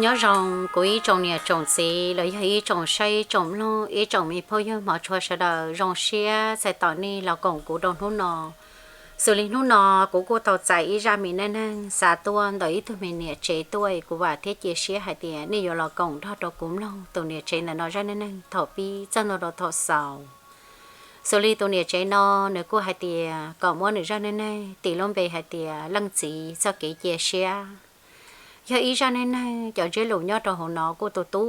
Nyob zoo kuv ib tsoom niam tsoom txiv los yog ib tsoom saib ib tsoom mloog, ib tsoom me phooj ywg hmov tshua sawv daws, zoo siab txais tos nej los koom kuv rau hnub no. Xws li hnub no kuv kuj tau txais ib zaj me neej neeg xa tuaj ntawm ib tug me niam tsev tuaj, kuv vam thiab cia siab hais tias nej yuav los koom nrog rau kuv mloog tus niam tsev ntawm no zaj neej neeg thaum pib txog ntua rau thaum xaus. Xws li tus niam tsev no, nws kuj hais tias kom muab nws zaj neej neeg tis lub npe hais tias leej txiv txoj kev cia siab. Yog ib zaj neej neeg cov ntsiab lus nyob rau hauv no kuj tu tu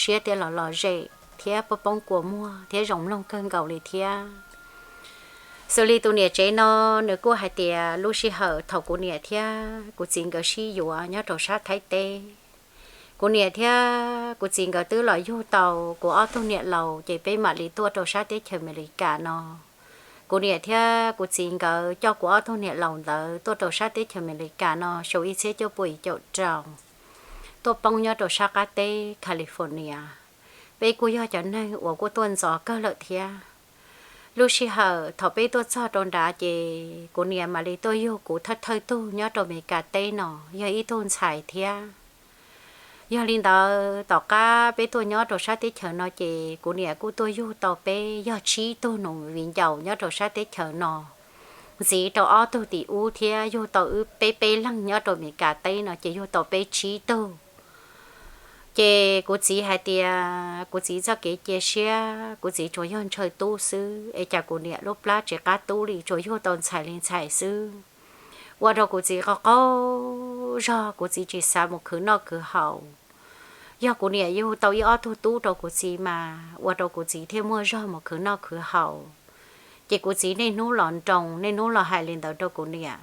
siab thiab los lom zem thiab poob poob kua muag thiab zoo mloog kawg nkaus li thiab. Xws li tus niam tsev no, nws kuj hais tias lub sij hawm thaum kuv niam thiab kuv txiv nkawd sib yuav nyob rau sab Thaib teb, kuv niam thiab kuv txiv nkawd twb los yug tau kuv ob tug niam laus, ces peb mam li tuaj rau sab teb chaws Amelikas no. Kuv niam thiab kuv txiv nkawd coj kuv ob tug niam laus ntawd tuaj rau sab teb chaws Amelikas no xyoo ib txhiab cuaj pua yim caum rau, tuaj poob nyob rau sab qab teb California. Peb kuj yog cov neeg uas kuj tuaj ntxov kawg lawm thiab. Lub sij hawm thaum peb tuaj txog rau nrad, ces kuv niam mam li tuaj yug kuv thawj thawj tug nyob rau Amelikas teb no, yog ib tug ntxhais thiab. Yog li ntawd, tom qab peb tuaj nyob rau sab teb chaws no, ces kuv niam kuj tuaj yug tau peb yog tsib tug nus viv ncaus nyob rau sab teb chaws no, ntxiv rau ob tug tim ub thiab, yug tau wb peb peb leeg nyob rau Amelikas teb no, ces yug tau peb tsib tug. Ces kuv txiv hais tias kuv txiv txoj kev cia siab, kuv txiv tsuas yog ntshaw tub xwb, es cas kuv niam lub plab tsis qab tub li, tsuas yug tau ntxhais li ntxhais xwb. Ua rau kuv txiv qaug qaug zog, kuv txiv tsis xav mus khwv noj khwv haus. Yog kuv niam yug tau ib ob tug tub rau kuv txiv mas ua rau kuv txiv thiaj muaj zog mus khwv noj khwv haus. Ces kuv txiv niaj hnub los nroo, niaj hnub los hais li ntawd rau kuv niam.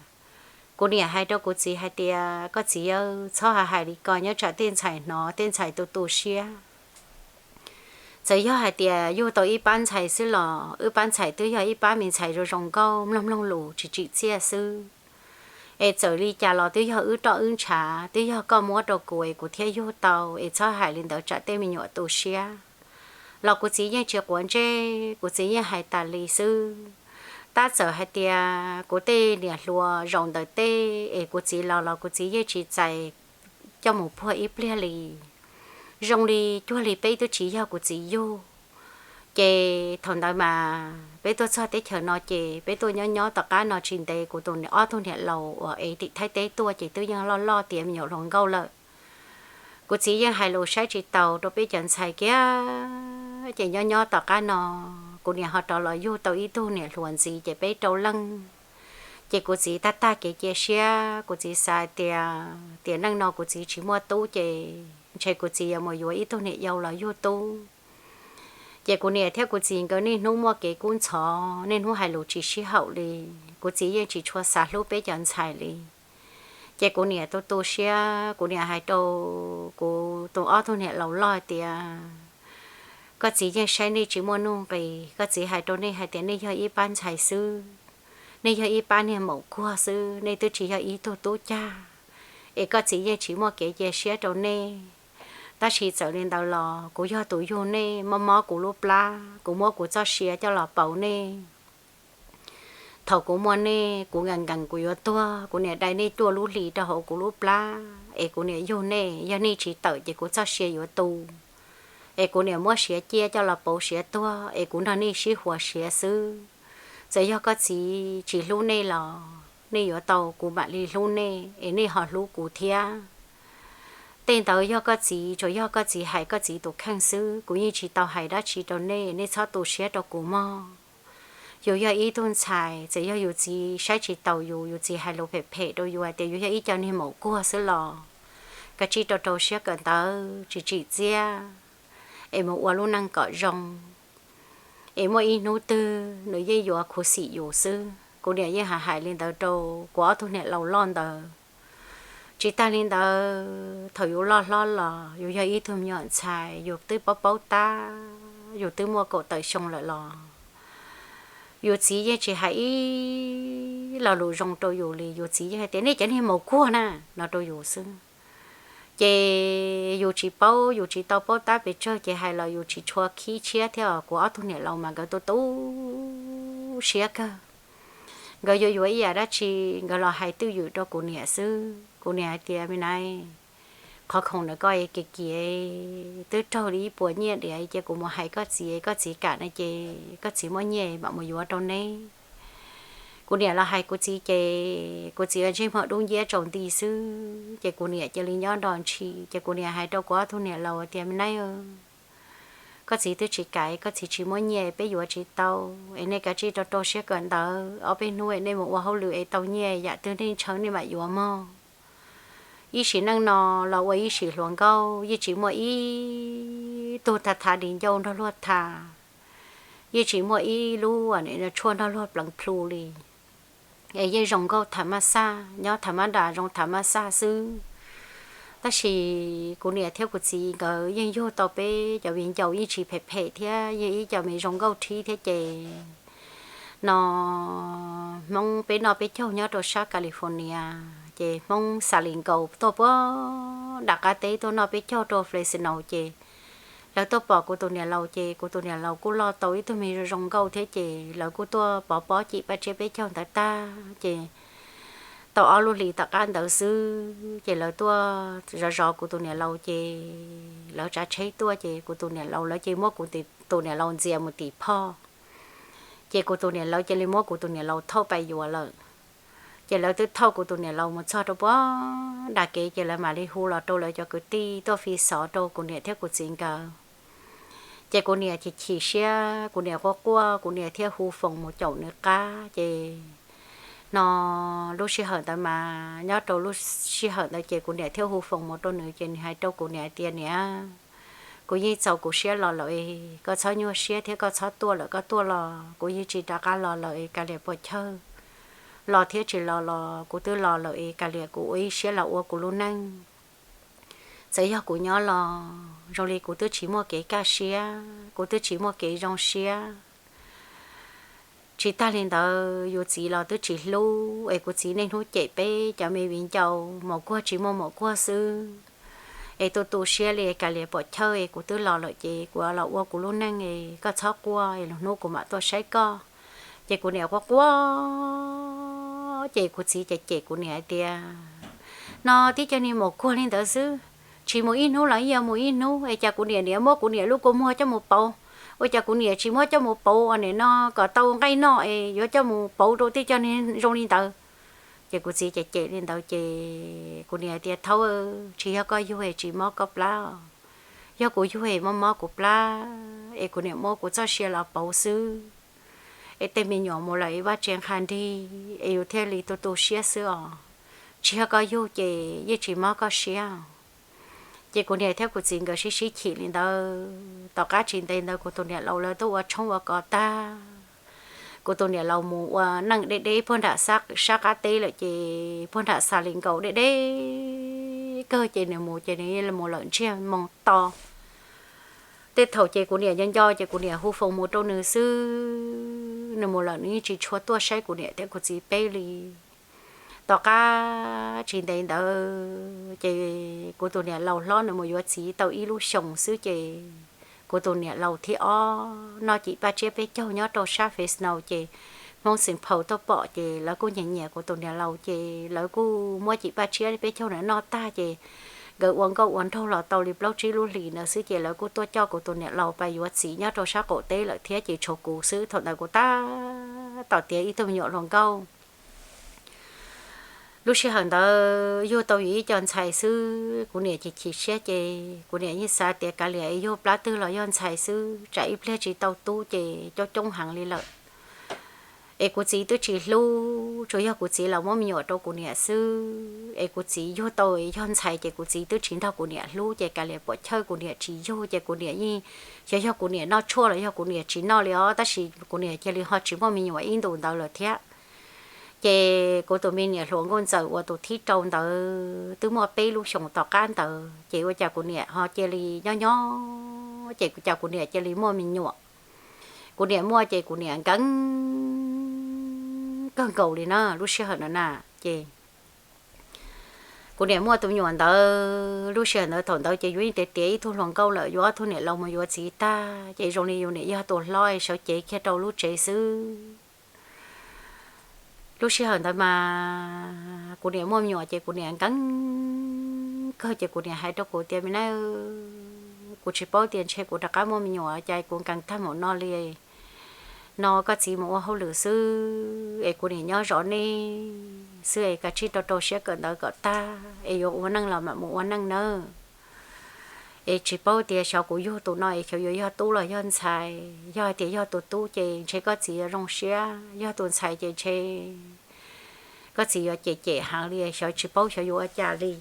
Kuv niam hais rau kuv txiv hais tias, koj txiv, txhob hais hais li ko, nyob tsam tej ntxhais hnov, tej ntxhais tu tu siab. Txawm yog hais tias yug tau ib pab ntxhais xwb los wb pab ntxhais twb yog ib pab me ntxhais zoo zoo nkauj, mloog mloog lus tsis tsim txiaj xwb. Es txawm li cas los twb yog wb roj wb ntshav, twb yog koj muab rau kuv es kuv thiaj yug tau, es txhob hais li ntawd tsam tej me nyuam tu siab. Los kuv txiv yeej tsis quav ntsej, kuv txiv yeej hais tas li xwb. Tab txawm hais tias kuv tej niam hluas zaum ntawm tej es kuv txiv los los kuv txiv yeej tsis txais coj mus puag ib pliag li. Zoo li cuag li peb twb tsis yog kuv txiv yug. Ces thaum ntawd mas peb tuaj txog teb chaws no ces peb tuaj nyob nyob tom qab no tsis ntev kuv tus ob tug niam laus uas es tim Thaib teb tuaj ces twb yeej loj loj tiav me nyuam hluas nkauj lawm. Kuv txiv yeej hais lus saib tsis taus rau peb cov ntxhais kiag. Ces nyob nyob tom qab no kuv niam ho rov los yug tau ib tug niam hluas ntxiv ces peb rau leej. Ces kuv txiv tag tag kev cia siab, kuv txiv xav tias tiam neej no kuv txiv tsis muaj tub ces ntshe kuv txiv yuav mus yuav ib tug niam yau los yug tub. Ces kuv niam thiab kuv txiv nkawd niaj hnub muaj kev kub ntxhov, niaj hnub hais lus tsis sib haum li. Kuv txiv yeej tsis tshua xav hlub peb cov ntxhais li. Ces kuv niam tu tu siab, kuv niam hais rau kuv tus ob tug niam laus loj tias, koj txiv yeej saib nej tsis muaj nuj nqis, koj txiv hais rau nej hais tias nej yog ib pab ntxhais xwb, nej yog ib pab niag maum kuag xwb, nej twb tsis yog ib tug tub cag, es koj txiv yeej tsis muaj kev cia siab rau nej. Tab sis txawm li ntawd los kuv yog tus yug nej, mob mob kuv lub plab, kuv muab kuv txoj sia coj los pauv nej. Thaum kuv muaj nej, kuv nkees nkees kuv yuav tuag, kuv niam dai nej cuaj lub hlis rau hauv kuv lub plab es kuv niam yug nej. Yog nej tsis tawm ces kuv txoj sia yuav tu, es kuv niam muab siav ciaj coj los pauv siav tuag es kuv nrog nej sib huas siav xwb. Txawm yog koj txiv tsis hlub nej los nej yuav tau kuv mam li hlub nej es nej ho hlub kuv thiab. Tej ntawd yog koj txiv, tsuas yog koj txiv hais koj txiv tus kheej xwb, kuv yeej tsis tau hais dab tsi rau nej, nej txhob tu siab rau kuv mog. Yus yog ib tug ntxhais, txawm yog yus txiv saib tsis taus yus, yus txiv hais lus phem phem rau yus hais tias yus yog ib co niag maum kuag xwb los kav tsij rau rau siab kawm ntawv tsis tsim txiaj es mus ua lub neej kom zoo, es muaj ib hnub twg nws yeej yuav khuv xim yus xwb. Kuv niam yeej hais hais li ntawd rau kuv ob tug niam laus loj ntawd. Tsis tag li ntawd, thaum yus loj hlob los yus yog ib tug me nyuam ntxhais, yus twb paub paub tab, yus twb muaj kaum tawm xyoo lawm los yus txiv yeej tsis hais ib lo lus zoo rau yus li. Yus txiv yeej hais tias nej cov niag maum kuag na no rau yus xwb. Ces yus tsis paub, yus tsis tau paub tab pes tsawg ces hais los yus tsis tshua khib tshiab thiab os. Kuv ob tug niam laus mas nkawd tu tu siab kawg. Nkawd yuav yuav ib yam dab tsi nkawd los hais twj ywm rau kuv niam xwb. Kuv niam hais tias, me nai, qhov khoom ntawm koj es kim kim twb raug li ib puas nyiaj diam, ces kuv mus hais koj txiv, koj txiv kam no ces koj txiv muab nyiaj mam mus yuav rau neb. Kuv niam los hais kuv txiv ces kuv txiv ua ntsej muag dub nciab tsaus nti xwb, ces kuv niam cia li nyob nro ntshis, ces kuv niam hais rau kuv ob tug niam laus tias, Me nab, koj txiv twb tsis kam, koj txiv tsis muab nyiaj, peb yuav tsis tau, es nej kav tsij rau rau siab kawm ntawv, ob peb hnub es nej mus ua hauj lwm es tau nyiaj yam twg nej ntshaw nej mam yuav mog. Ib sim neej no los ua ib sim hluas nkauj, yeej tsis muaj ib tug thav thav di ncauj nrog luag tham, yeej tsis muaj ib lub tshuaj nrog luag pleev plhu li, es yeej zoo nkauj tham maj xaj, nyob tham maj das zoo tham maj xaj xwb. Tab sis kuv niam thiab kuv txiv nkawd yeej yug tau peb cov viv ncaus yeej tsis phem phem thiab, yeej ib co me zoo nkauj thib thiab ces no Hmoob peb noj peb caug nyob rau sab California, ces Hmoob San Diego tuaj puag nram qab teb tuaj noj peb caug rau Fresno ces lawv tuaj pom kuv tus niam laus ces kuv tus niam laus kuj loj tau ib tug me zoo zoo nkauj thiab ces lawv kuj tuaj pov pob cim paj tsiab peb caug ntawd tag ces tau ob lub hlis tom qab ntawd xwb ces lawv tuaj zov zov kuv tus niam laus ces lawv tsav tsheb tuaj ces kuv tus niam laus lawv cia li muab kuv tus niam laus ntxias mus tim phoj, ces kuv tus niam laus cia li muab kuv tus niam laus thauj pais yuav lawm. Ces lawv twb thauj kuv tus niam laus mus txog rau puag nram kev ces lawv mam li hu los rau lawv cov kwv tij tuaj fi xov rau kuv niam thiab kuv txiv nkawd. Ces kuv niam chim chim siab, kuv niam quaj quaj, kuv niam thiaj hu foos mus caum nws qab ces no lub sij hawm ntawd mas nyob rau lub sij hawm ntawd ces kuv niam thiaj hu foos mus rau nws ces nws hais rau kuv niam tias, Niam, kuv yeej txaus kuv siab los lawm, koj txhob nyuaj siab thiab koj txhob tuaj lawm, koj tuaj los kuv yeej tsis rov qab los lawm, kav liam puas chawj. Los thiab tsis los los kuv twb los lawm es kav liam kuv ua ib siab los ua kuv lub neej. Txawm yog kuv nyob los zoo li kuv twb tsis muaj kev kaj siab, kuv twb tsis muaj kev zoo siab. Tsis tag li ntawd yus txiv los twb tsis hlub es kuv txiv niaj hnub cem peb cov me viv ncaus maum kuag tsis muaj maum kuag xwb. Es tu tu siab li, kav liam puas chawj es kuv twb los lawm ces kuv los ua kuv lub neej es koj txhob quaj es lwm hnub kuv mam tuaj saib koj. Ces kuv niam quaj quaj ces kuv txiv cem cem kuv niam hais tias, No tib co niag maum kuag li ntawd xwb, tsis mus ib hnub los ib yam mus ib hnub es cas kuv niam niam muab kuv niam lub kua muag coj mus pauv, ua cas kuv niam tsis muab coj mus pauv ua nim no kom tau nqaij noj es yuav coj mus pauv rau tib co niag zoo li ntawd. Ces kuv txiv cem cem li ntawd ces kuv niam tias, Thaub, tsis yog koj yug es tsis mob koj plab, yog kuv yug es mob mob kuv plab es kuv niam muab kuv txoj sia los pauv xwb. Es tej me nyuam mus lawm es vaj tse nqha nrig es yus thiaj li tu tu siab xwb os. Tsis yog koj yug ces yeej tsis mob koj siab. Ces kuv niam thiab kuv txiv nkawd sib sib chim li ntawd. Tom qab tsis ntev ntawd kuv tus niam laus lawv twb ua tshoob ua kos tag, kuv tus niam laus mus ua neej deb deb puag nram sab qab teb lawm ces puag nram Xas Lis Nkaus deb deb kawg ces nws mus ces nws mus lawm ntsiag moo to. Tej thaum ces kuv niam nco nco ces kuv niam hu foos mus rau nws xwb, nws mus lawm nws yeej tsis tshua tuaj saib kuv niam thiab kuv txiv peb li. Tom qab tsis ntev ntawd ces kuv tus niam laus hlob nws mus yuav txiv tau ib lub xyoos xwb ces kuv tus niam laus thib ob noj cim paj tsiab peb caug nyob rau sab Fresno ces Hmoob Xeem Phaus tuaj pom ces lawv kuj nyiam nyiam kuv tus niam laus ces lawv kuj muab cim paj tsiab peb caug ntawd noj tag ces nkawd ua nkauj ua nraug los tau li plaub tsib lub hlis ntawd xwb ces lawv kuj tuaj coj kuv tus niam laus pais yuav txiv nyob rau sab qaum teb lawm thiab ces tshuav kuv xwb thaum ntawd kuv tab tom tiav ib tug me nyuam hluas nkauj. Lub sij hawm ntawd yug tau yus ib co ntxhais xwb, kuv niam chim chim siab ces kuv niam yeej xav tias kav liam es yug plab twg los yog ntxhais xwb, tsam ib pliag tsis tau tub ces coob coob heev li lawm. Es kuv txiv twb tsis hlub, tsuas yog kuv txiv los muab me nyuam rau kuv niam xwb. Es kuv txiv yug tau yog ntxhais ces kuv txiv twb tsis nrog kuv niam hlub ces kav liam puam chawj kuv niam tsis yug ces kuv niam yeej, xyov yog kuv niam noj tshuaj los yog kuv niam tsis noj li os, tab sis kuv niam cia li ho tsis muaj me nyuam ib ntus ntawd lawm thiab. Ces kuv tus me niam hluas nkauj ntxawm uas tus thib rau ntawd twb muaj peb lub xyoos tom qab ntawd ces ua cas kuv niam ho cia li nyob nyob ces cas kuv niam cia li muaj me nyuam. Kuv niam muaj ces kuv niam nkees kawg nkaus li na lub sij hawm ntawd na. Ces kuv niam muaj tus me nyuam ntawd, lub sij hawm ntawd thaum ntawd ces yus yeej tiav tiav ib tug hluas nkauj lawm, yus ob tug niam laus mus yuav txiv tag ces zoo li yus niam yog tus hlob sawv cev kiag rau lub tsev xwb. Lub sij hawm ntawd mas kuv niam muaj me nyuam ces kuv niam nkees Ces kuv niam hais rau kuv tias, me na, kuv tsis paub tias ntshe kuv rov qab muaj me nyuam cas kuv nkees tag mus no li. No koj txiv mus ua hauj lwm xwb es kuv niam nyob zov nej xwb es kav tsij rau rau siab kawm ntawv kom tag es yuav ua neej los mam mus ua neej nawb. Es tsis paub tias xyov kuv yug tus no es xyov yuav yog tub los yog ntxhais. Yog hais tias yog tus tub ces ntshe koj txiv yuav zoo siab, yog tus ntxhais ces ntshe koj txiv yuav cem cem heev li, xyov tsis paub xyov yuav ua cas li.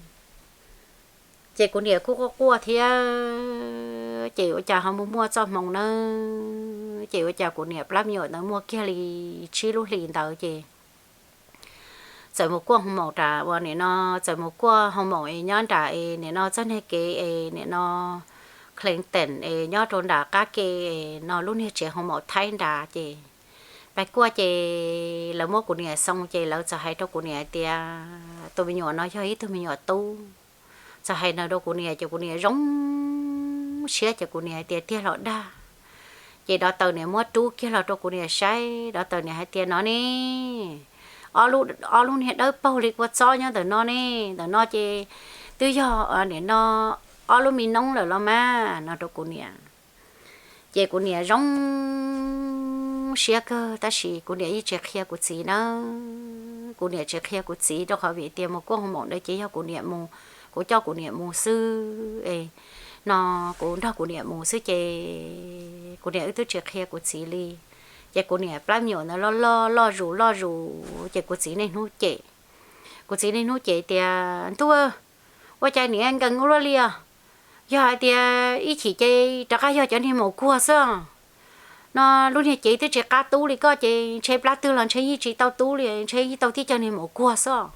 Ces kuv niam kuj quaj quaj thiab, ces ua cas ho muaj muaj txoj hmoo na, ces ua cas kuv niam plab me nyuam ntawd muaj kiag li tsib lub hlis ntawd ces txawm mus kuaj hoo maum nram uas nim no, txawm mus kuaj hoo maum es nyob nram es nim no txoj niag kev es nim no Clinton es nyob rau nram qab ke es no lub niag tsev hoo maum Thaib nrad ces pais kuaj ces lawv muab kuv niam xoo ces lawv txawm hais rau kuv niam tias tus me nyuam no yog ib tug me nyuam tub. Txawm hais no rau kuv niam ces kuv niam zoo siab ces kuv niam hais tias tiag los dag. Ces dov taws niam muab rub kiag los rau kuv niam saib, dov taws niam hais tias no ne, ob lub niag dawb paug li kua txob nyob ntawm no ne, ntawm no ces twb yog nim no ob lub me noob lawm los mas no rau kuv niam. Ces kuv niam zoo siab kawg tab sis kuv niam yeej tsis qhia kuv txiv na. Kuv niam tsis qhia kuv txiv rau qhov vim tias mus kuaj hoo maum ntawd ces yog kuv niam mus, kuv coj kuv niam mus xwb es no kuv nrog kuv niam mus xwb ces kuv niam wb twb tsis qhia kuv txiv li. Ces kuv niam plab me nyuam ntawd loj loj loj zus loj zus ces kuv txiv niaj hnub cem. Kuv txiv niaj hnub cem tias ntuj, ua cas niam nkees ua luaj li os. Yog hais tias ib chim ces rov qab yog cov niag maum kuag xwb. No lub niag cev twb tsis qab tub li koj ces ntshe plab twg los ntshe yeej tsis tau tub li, ntshe yeej tau tib co niag maum kuag xwb.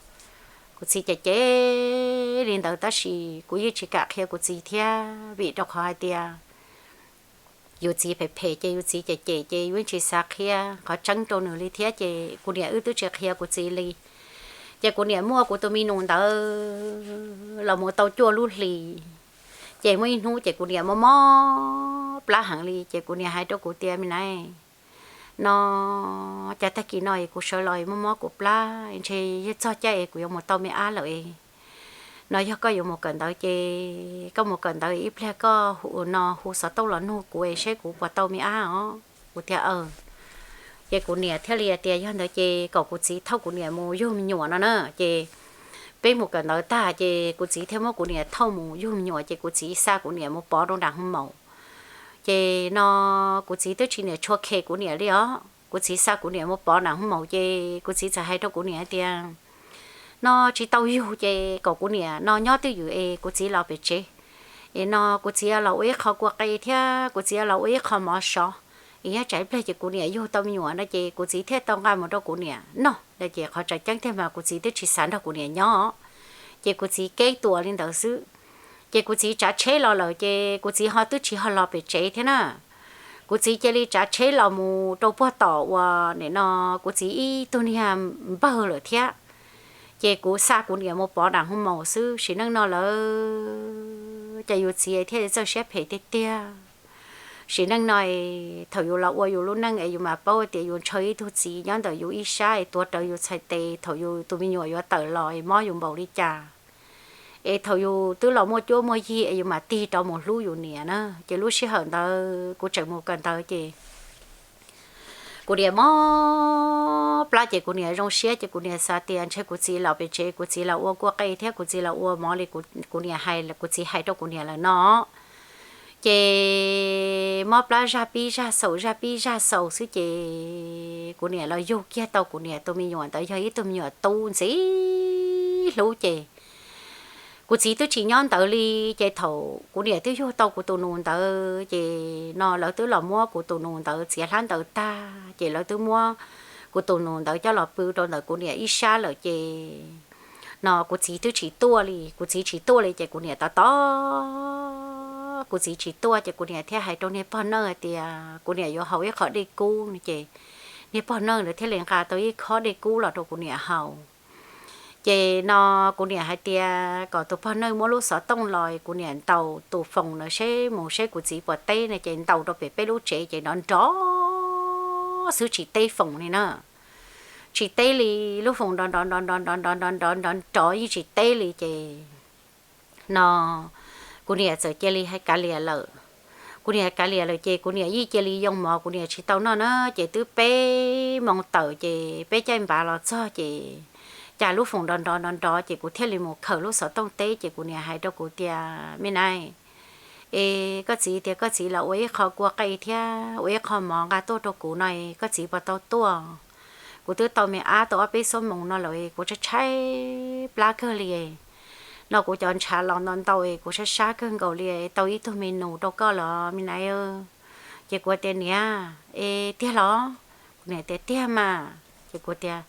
Kuv txiv cem cem li ntawd tab sis kuv yeej tsis kam qhia kuv txiv thiab vim rau qhov hais tias yus txiv phem phem ces yus txiv cem cem ces yus yeej tsis xav qhia qhov tseeb rau nws li thiab ces kuv niam wb twb tsis qhia kuv txiv li. Ces kuv niam muaj kuv tus me nus ntawd los mus tau cuaj lub hlis, ces muaj ib hnub ces kuv niam mob mob plab heev li ces kuv niam hais rau kuv tias me na, no cas tag kis no es kuv sawv los mob mob kuv plab ntshe yog txog caij es kuv yuav mus tau me ab lawm es no yog koj yuav mus kawm ntawv ces koj mus kawm ntawv ib pliag koj hu no hu xov tooj los nug kuv es saib kuv puas tau me ab os. Kuv tias aw. Ces kuv niam thiaj li tias yog ntawd ces kom kuv txiv thauj kuv niam mus yug me nyuam no na ces peb mus kawm ntawv tag ces kuv txiv thiaj muab kuv niam thauj mus yug me nyuam ces kuv txiv xa kuv niam mus pov rau nram hoo maum. Ces no kuv txiv twb tsis niam tshua khes kuv niam li os, kuv txiv xa kuv niam mus pov nram hoo maum ces kuv txiv txawm hais rau kuv niam tias no tsis tau yug ces kom kuv niam no nyob twj ywm es kuv txiv los pem tsev es no kuv txiv los ua ib qho kua qe thiab kuv txiv los ua ib qho mov sov es nyob tsam ib pliag ces kuv niam yug tau me nyuam no ces kuv txiv thiaj tau nqa mus rau kuv niam noj no ces qhov tseem ceeb tiag mas kuv txiv twb tsis xav nrog kuv niam nyob. Ces kuv txiv keb tuas li ntawd xwb. Ces kuv txiv tsav tsheb los lawm ces kuv txiv ho twb tsis ho los pem tsev thiab na. Kuv txiv cia li tsav tsheb los mus rau puag tom uas nim no kuv txiv ib tug niag npawg lawm thiab. Ces kuv xa kuv niam mus pov nram hoo maum xwb, sim neej no lawm ces yus txiv thiaj txawj siab phem tiag tiag. Sim neej no thaum yus los ua yus lub neej es yus mam paub tias yus ntshaw ib tug txiv nyob ntawm yus ib sab es tuav rawv yus txhais tes thaum yus tus me nyuam yuav tawm los es mob yus npaum li cas. Es thaum yus twb los muaj cuab muaj yig es yus mam tig rov mus hlub yus niam na. Ces lub sij hawm ntawd kuv tseem mus kawm ntawv ces kuv niam mob plab ces kuv niam zoo siab ces kuv niam xav tias ntshe kuv txiv los pem tsev kuv txiv los ua kua qe thiab kuv txiv los ua mov li kuv niam hais, kuv txiv hais rau kuv niam lawm no. Ces mob plab zaj pib zaj xaus zaj pib zaj xaus xwb ces kuv niam los yug kiag tau kuv niam tus me nyuam ntawd yog ib tug me nyuam tub ntxim hlub ces kuv txiv twb tsis nyob ntawd li. Ces thaum kuv niam twb yug tau kuv tus nus ntawd ces no lawv twb los muab kuv tus nus ntawd txiav hlab ntaws tag ces lawv twb muab kuv tus nus ntawd coj los pw rau ntawm kuv niam ib sab lawm ces no kuv txiv twb tsis tuaj li, kuv txiv tsis tuaj li ces kuv niam tos tos kuv txiv tsis tuaj ces kuv niam thiaj hais rau niag pog neej hais tias kuv niam yuav haus ib qho dej kub no ces niag pog neej ntawd thiaj li nqa tau ib khob dej kub los rau kuv niam haus. Ces no kuv niam hais tias kom tus pog neej muab lub xov tooj los kuv niam ntaus tus foos na seb mus seb kuv txiv puas teb no ces ntaus rau pem peb lub tsev ces nrov nrov xwb tsis teb foos li na. Tsis teb li, lub foos nrov nrov nrov nrov nrov nrov nrov nrov nrov nrov yeej tsis teb li ces No kuv niam txawm cia li hais kav liam lawm. Kuv niam kav liam lawm ces kuv niam yeej cia li yoo mov, kuv niam tsis tau noj na. Ces twb peb moos tawm ces peb caij npav los txog ces cas lub foom nrov nrov nrov nrov ces kuv thiaj li mus khawm lub xov tooj teb ces kuv niam hais rau kuv tias, Me nai, es koj txiv tias koj txiv los ua ib qho kua qe thiab ua ib qho mov nqa tuaj rau kuv no, koj txiv puas tau tuaj? Kuv twb tau me ab tau ob peb xuab moos no lawm, kuv tshaib tshaib plab kawg li. No kuv cov ntshav los ntau ntau, kuv sab sab kawg nkaus li, tau ib tug me nus rau koj los me nai. Ces kuv tias, Niam, es tiag los? Kuv niam tias, Tiag mas. Ces kuv tias,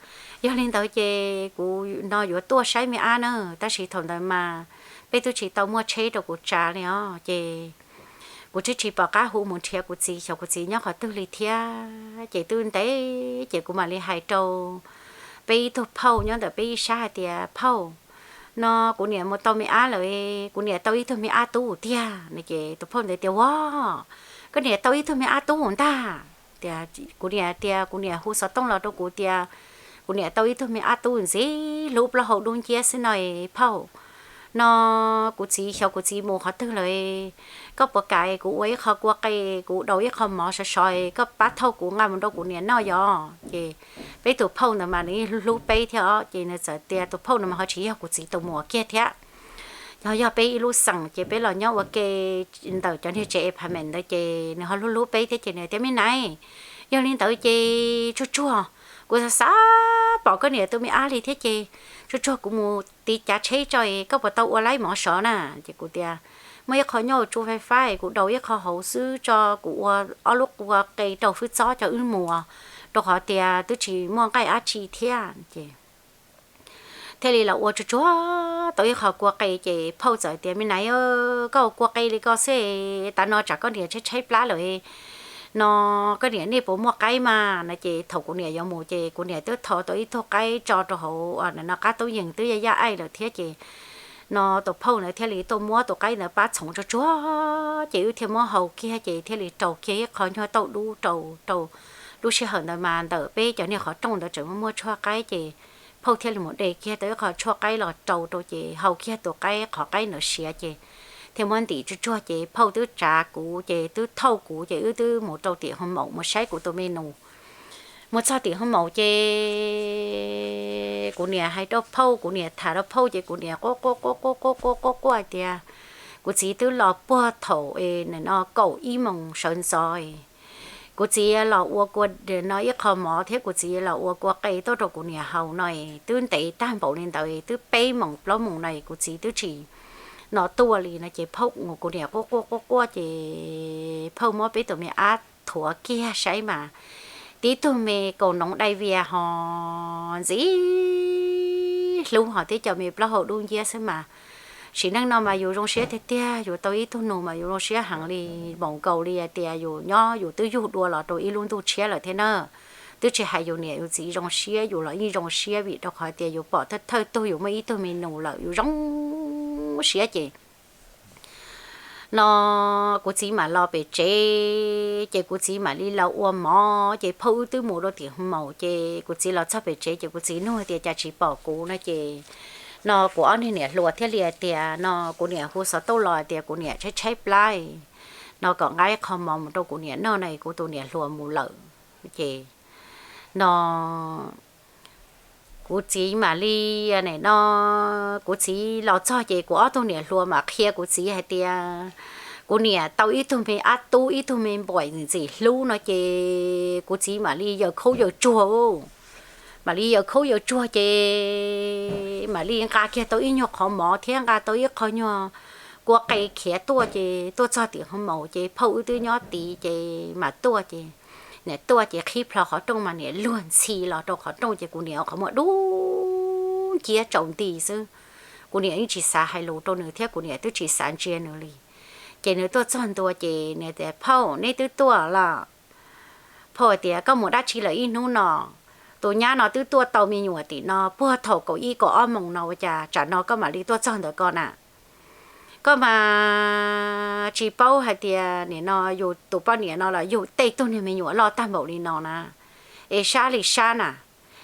Yog li ntawd ces kuv no yuav tuaj saib me ab na, tab sis thaum ntawd mas peb twb tsis tau muaj tsheb rau kuv tsav li os. Ces kuv twb tsis pom qab hu mus nrhiav kuv txiv xyov kuv txiv nyob qhov twg li thiab. Ces twb ntev ces kuv mam li hais rau peb ib tug phauj nyob ntawm peb ib sab hais tias, Phauj, no kuv niam mus tau me ab lawm, kuv niam tau ib tug me ab tub tiag. Ces tus phauj ntawd tias, Ua, koj niam tau ib tug me ab tub ntag. Tias kuv niam tias kuv niam hu xov tooj los rau kuv tias kuv niam tau ib tug me ab tub ntxim hlub plaub hau dub nciab xwb no, phauj. No kuv txiv xyov kuv txiv mus qhov twg lawm, koj puas kam kuv ua ib qho kua qe, kuv daus ib qho mov sov sov, koj pab thauj kuv nqa mus rau kuv niam noj yos. Ces peb tus phauj ntawd mas nws hlub hlub peb thiab os, ces nws txawm tias tus phauj no mas ho tsis yog kuv txiv tus muam kiag thiab, yog yog peb ib lub xeem ces peb los nyob ua ke ntawm cov niag tsev apartment ntawd ces nws ho hlub hlub peb thiab ces nws tias, Me nai, yog li ntawd ces tsuag tsuag, kuv xav xav pom koj niam tus me ab li thiab ces tsuag tsuag kuv mus tiv cav tsheb tso, koj puas tau ua laib mov sov na? Ces kuv tias, Muaj ib qho nyob tsu fais fab, kuv daus ib qho hauv xwb tso, kuv ua ob lub kua qe rau fwb txob coj wb mus, rau qhov tias twb tsis muaj nqaij dab tsi thiab. Ces thiaj li los ua tsuag tsuag tau ib qho kua qe ces phauj txawm tias, Me nai, koj ua kua qe li ko xwb, tav no tsam koj niam tshaib tshaib plab lawm no, koj niam nej puas muaj qaib mas? No ces thaum kuv niam yuav mus ces kuv niam twb tho tau ib tug qaib tso rau hauv no qab tub yees twb yaj yaj aij lawm thiab ces no tus phauj ntawd thiaj li tuaj muab tus qaib ntawd pab txhoov tsuag tsuag ces wb thiaj muab hau kiag ces thiaj li rau kiag ib qho nyuag tauj dub rau rau. Lub sij hawm ntawd mas ntawm peb cov niag qhov rooj ntawd tseem muaj muaj tshuaj qaib ces phauj thiaj li mus de kiag tau ib qho tshuaj qaib los rau rau ces hau kiag tus qaib qhov qaib ntawd siav ces thiaj muab ntim tsuag tsuag ces phauj twb tsav kuv ces twb thauj kuv ces wb twb mus rau tim hoo maum mus saib kuv tus me nus. Mus txog tim hoo maum ces kuv niam hais rau phauj, kuv niam tham rau phauj ces kuv niam quaj quaj quaj quaj quaj quaj quaj quaj hais tias kuv txiv twb los puag thaum no kaum ib moos sawv ntxov, kuv txiv los ua kua no ib qho mov thiab kuv txiv los ua kua qe tuaj rau kuv niam haus no, twb ntev tag npaum li ntawd twb peb moos plaub moos no kuv txiv twb tsis no tuaj li no ces phauj, kuv niam quaj quaj quaj quaj ces phauj muab peb tus me ab thuav kiag saib mas tib tug me kaus noov dai vias ho ntxim hlub ho thiab cov me plaub hau dub nciab xwb mas. Sim neej no mas yus zoo siab tiag tiag, yus tau ib tug nus mas yus zoo siab heev li, npaum nkaus li hais tias yus nyob yus twb yug dua los rau ib lub ntuj tshiab lawm thiab na. Twb tsis hais yus niam yus txiv zoo siab, yus los yeej zoo siab vim rau qhov tias yus pom thawj thawj tug yus muaj ib tug me nus lawm yus zoo siab ces no kuv txiv mam los pem tsev ces kuv txiv mam li los ua mov ces phauj wb twb mus rau tim hoo maum ces kuv txiv los txog pem tsev ces kuv txiv nug tias cas tsis pom kuv no ces no kuv ob niag niam hluas thiaj li hais tias no kuv niam hu xov tooj los tias kuv niam tshaib tshaib plab no kom nqa ib qho mov mus rau kuv niam noj no kuv tus niam hluas mus lawm ces no kuv txiv mam li no kuv txiv los txog ces kuv ob tug niam hluas mam qhia kuv txiv hais tias kuv niam tau ib tug me ab tub ib tug me npaum ntxim hlub no ces kuv txiv mam li yaws khaub yaws tsuag, mam li yaws khaub yaws tsuag ces mam li nqa kiag tau ib nyuag qhov mov thiab nqa tau ib qho nyuag kua qe khiav tuaj ces tuaj txog tim hoo maum ces phauj wb twb nyob tid ces mam tuaj ces niam tuaj ces qhib plho qhov rooj mas niam luag ntxhi los rau qhov rooj ces kuv niam ua qhov muag dub nciab tsaus nti xwb. Kuv niam yeej tsis xav hais lus rau nws thiab kuv niam twb tsis xav ntsia nws li. Ces nws tuaj txog ntua ces niam tias, Phauj, neb twb tuaj los? Phauj tias, Koj mus dab tsi lawm ib hnub no? Tus nyab no twb tuaj tau me nyuam tim no puag thaum kaum ib kaum ob moos no ua cas tsam no koj mam li tuaj txog ntawm ko na? Koj mas tsis paub hais tias nim no yus tus poj niam no los yug tej tug niag me nyuam loj tag npaum li no na, es sab li sab na,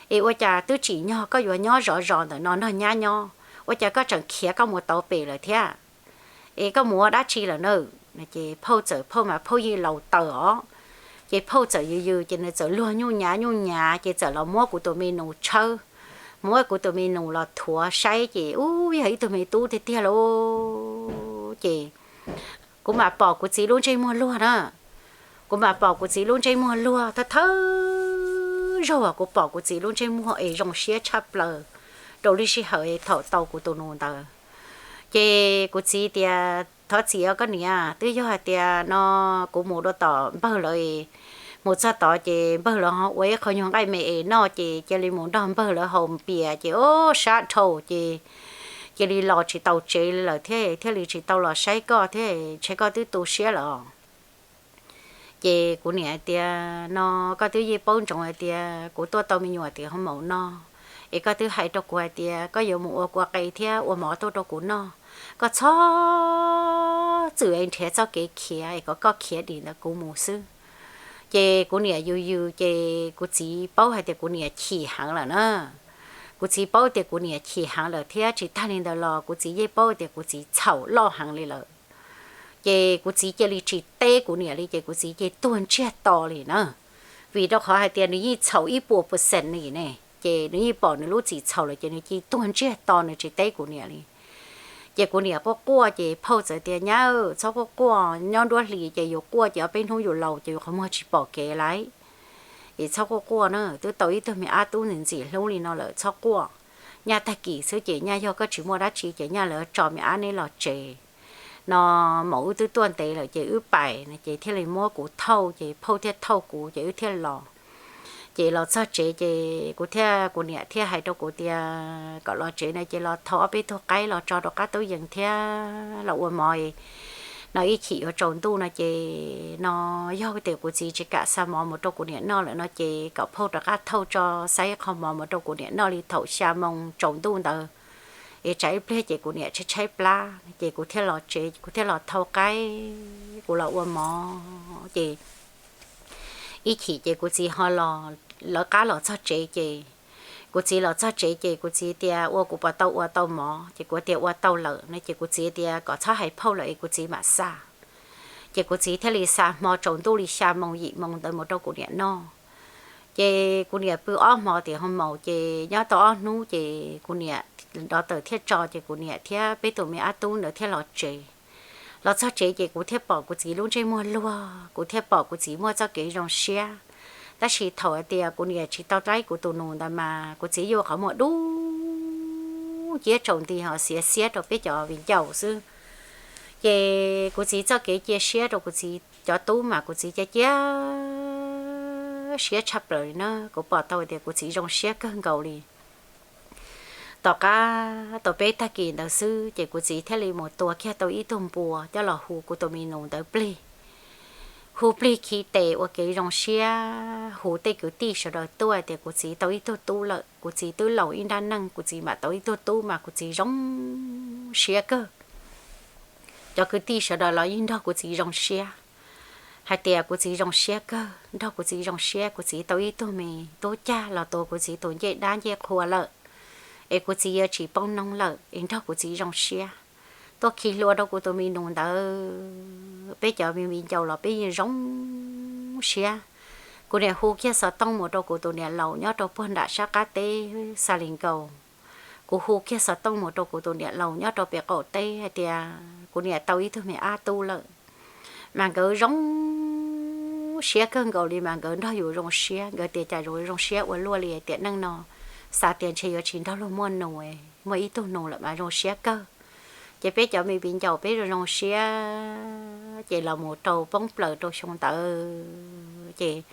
es ua cas twb tsim nyog koj yuav nyob zov zos ntawm no nrog nyab nyob, ua cas koj tseem khiav koj mus tau pem lawm thiab? Es koj mus ua dab tsi lawm na? Ces phauj txawm, phauj mas phauj yeej laus taws os, ces phauj txawm yws yws ces nws txawm luag nyuj nyav nyuj nyav ces txawm los muab kuv tus me nus tshawb, muab kuv tus me nus los thuav saib ces ub, yog ib tug me tub tiag tiag lauj. Ces kuv mam pom kuv txiv lub ntsej muag luag na. Kuv mam pom kuv txiv lub ntsej muag luag thawj thawj zaug uas kuv pom kuv txiv lub ntsej muag es zoo siab tshaj plaws rau lub sij hawm thaum tau kuv tus nus ntawd. Ces kuv txiv tias, thov txim os koj niam, twb yog hais tias no kuv mus dua tom npawg lawv, mus txog tod ces npawg lawv ho ua ib qho nyuag nqaij me es noj ces cia li mus nrog npawg lawv haus pias ces o, sab dhau ces cia li los tsis tau tsev lawm thiab, thiaj li tsis tau los saib koj thiab, ntshe koj twb tu siab lawm. Ces kuv niam tias no, koj twb yeej paub ntsoov hais tias kuv tuaj tau me nyuam tim hoo maum no, es koj twb hais rau kuv hais tias koj yuav mus ua kua qe thiab ua mov tuaj rau kuv noj. Koj txhob txwm es nrhiav txoj kev khiav es kom koj khiav dim ntawm kuv mus xwb. Ces kuv niam yws yws ces kuv txiv paub hais tias kuv niam chim heev lawm na. Kuv txiv paub tias kuv niam chim heev lawm thiab tsis tag li ntawd los kuv txiv yeej paub tias kuv txiv txhaum loj heev li lawm. Ces kuv txiv cia li tsis teb kuv niam li ces kuv txiv cia li tuag ntsiag to li na. Vim rau qhov hais tias nws yeej txhaum ib puas percent li ne, ces nws yeej pom nws lub txim txhaum lawm ces nws cia li tuag ntsiag to, nws tsis teb kuv niam li. Ces kuv niam quaj quaj ces phauj txawm tias, nyab, txhob quaj quaj, nyob nruab hlis ces yus quaj ces ob peb hnub yus laus ces yus qhov muag tsis pom kev lawm. Es txhob quaj quaj na, twb tau ib tug me ab tub ntxim ntxim hlub li no lawm, txhob quaj. Nyaj tag kis xwb ces nyaj yog koj tsis muaj dab tsi ces nyaj lawv tso me ab neb los tsev. No maum wb twb tuaj ntev lawm ces wb pais no ces thiaj li muab kuv thauj ces phauj thiaj thauj kuv ces wb thiaj los. Ces los txog tsev ces kuv thiaj, kuv niam thiaj hais rau kuv tias kom los tsev no ces los thau ob peb tug qaib los tso rau qab tub yees thiab los ua mov. No ib chim yuav tsaus ntuj no ces no yog tias kuv txiv tsis kam xa mov mus rau kuv niam noj lawm no ces kom phauj rov qab thauj tso xaib qho mov mus rau kuv niam noj li thaum xya moo tsaus ntuj ntawd. Es tsam ib pliag ces kuv niam tshaib tshaib plab ces kuv thiaj los tsev, kuv thiaj los thau qaib, kuv los ua mov ces ib chim ces kuv txiv ho los, lawv qab los txog tsev ces kuv txiv los txog tsev ces kuv txiv tias ua kuv puas tau ua tau mov ces kuv tias ua tau lawm no ces kuv txiv tias kom txhob hais phauj lawm es kuv txiv mam xa. Ces kuv txiv thiaj li xa hmo tsaus ntuj li xya moo yim moo ntawd mus rau kuv niam noj. Ces kuv niam pw ob hmo tim hoo maum ces nyob tau ob hnub ces kuv niam dov tawm thiaj tso ces kuv niam thiab peb tus me ab tub ntawd thiaj los tsev. Los txog tsev ces kuv thiaj pom kuv txiv lub ntsej muag luag, kuv thiaj pom kuv txiv muaj txoj kev zoo siab. Tab sis thaum hais tias kuv niam tsis tau laib kuv tus nus ntawd mas kuv txiv yuav qhov muag dub nciab tsaus nti ho xiav xiab rau peb cov viv ncaus xwb. Ces kuv txiv txoj kev cia siab rau kuv txiv cov tub mas kuv txiv cia cia siab tshaj plaws li na, kuv pom tau tias kuv txiv zoo siab kawg nkaus li. Tom qab tau peb tag kis ntawd xwb ces kuv txiv thiaj li mus tua kiag tau ib tug npua coj los hu kuv tus me nus ntawd plig. Hu plig khi tes ua kev zoo siab, hu tej kwv tij sawv daws tuaj tias kuv txiv tau ib tug tub lawm, kuv txiv twb laus ib nrab neej, kuv txiv mam tau ib tug tub mas kuv txiv zoo siab kawg. Cov kwv tij sawv daws los yeej nrog kuv txiv zoo siab, hais tias kuv txiv zoo siab kawg, nrog kuv txiv zoo siab, kuv txiv tau ib tug me tub cag los tuav kuv txiv tus ncej dab ncej qhua lawm, es kuv txiv yuav tsis poob noob lawm, es nrog kuv txiv zoo siab. Tuaj khi hlua rau kuv tus me nus ntawd, peb cov me viv ncaus los peb yeej zoo siab. Kuv niam hu kiag xov tooj mus rau kuv tus niam laus nyob rau puag nram sab qab teb Xa Li Nkaus. Kuv hu kiag xov tooj mus rau kuv tus niam laus nyob rau pem qaum teb hais tias kuv niam tau ib tug me ab tub lawm. Mas nkawd zoo siab kawg nkaus li, mas nkawd nrog yus zoo siab, nkawd tias cas zoo siab ua luaj li, tiam neej no xav tias ntshe yuav tsis nrog luag muaj nus, muaj ib tug nus lawm mas zoo siab kawg. Ces peb cov me viv ncaus peb zoo zoo siab, ces los mus rau poob plaws rau xyoo ntawd ces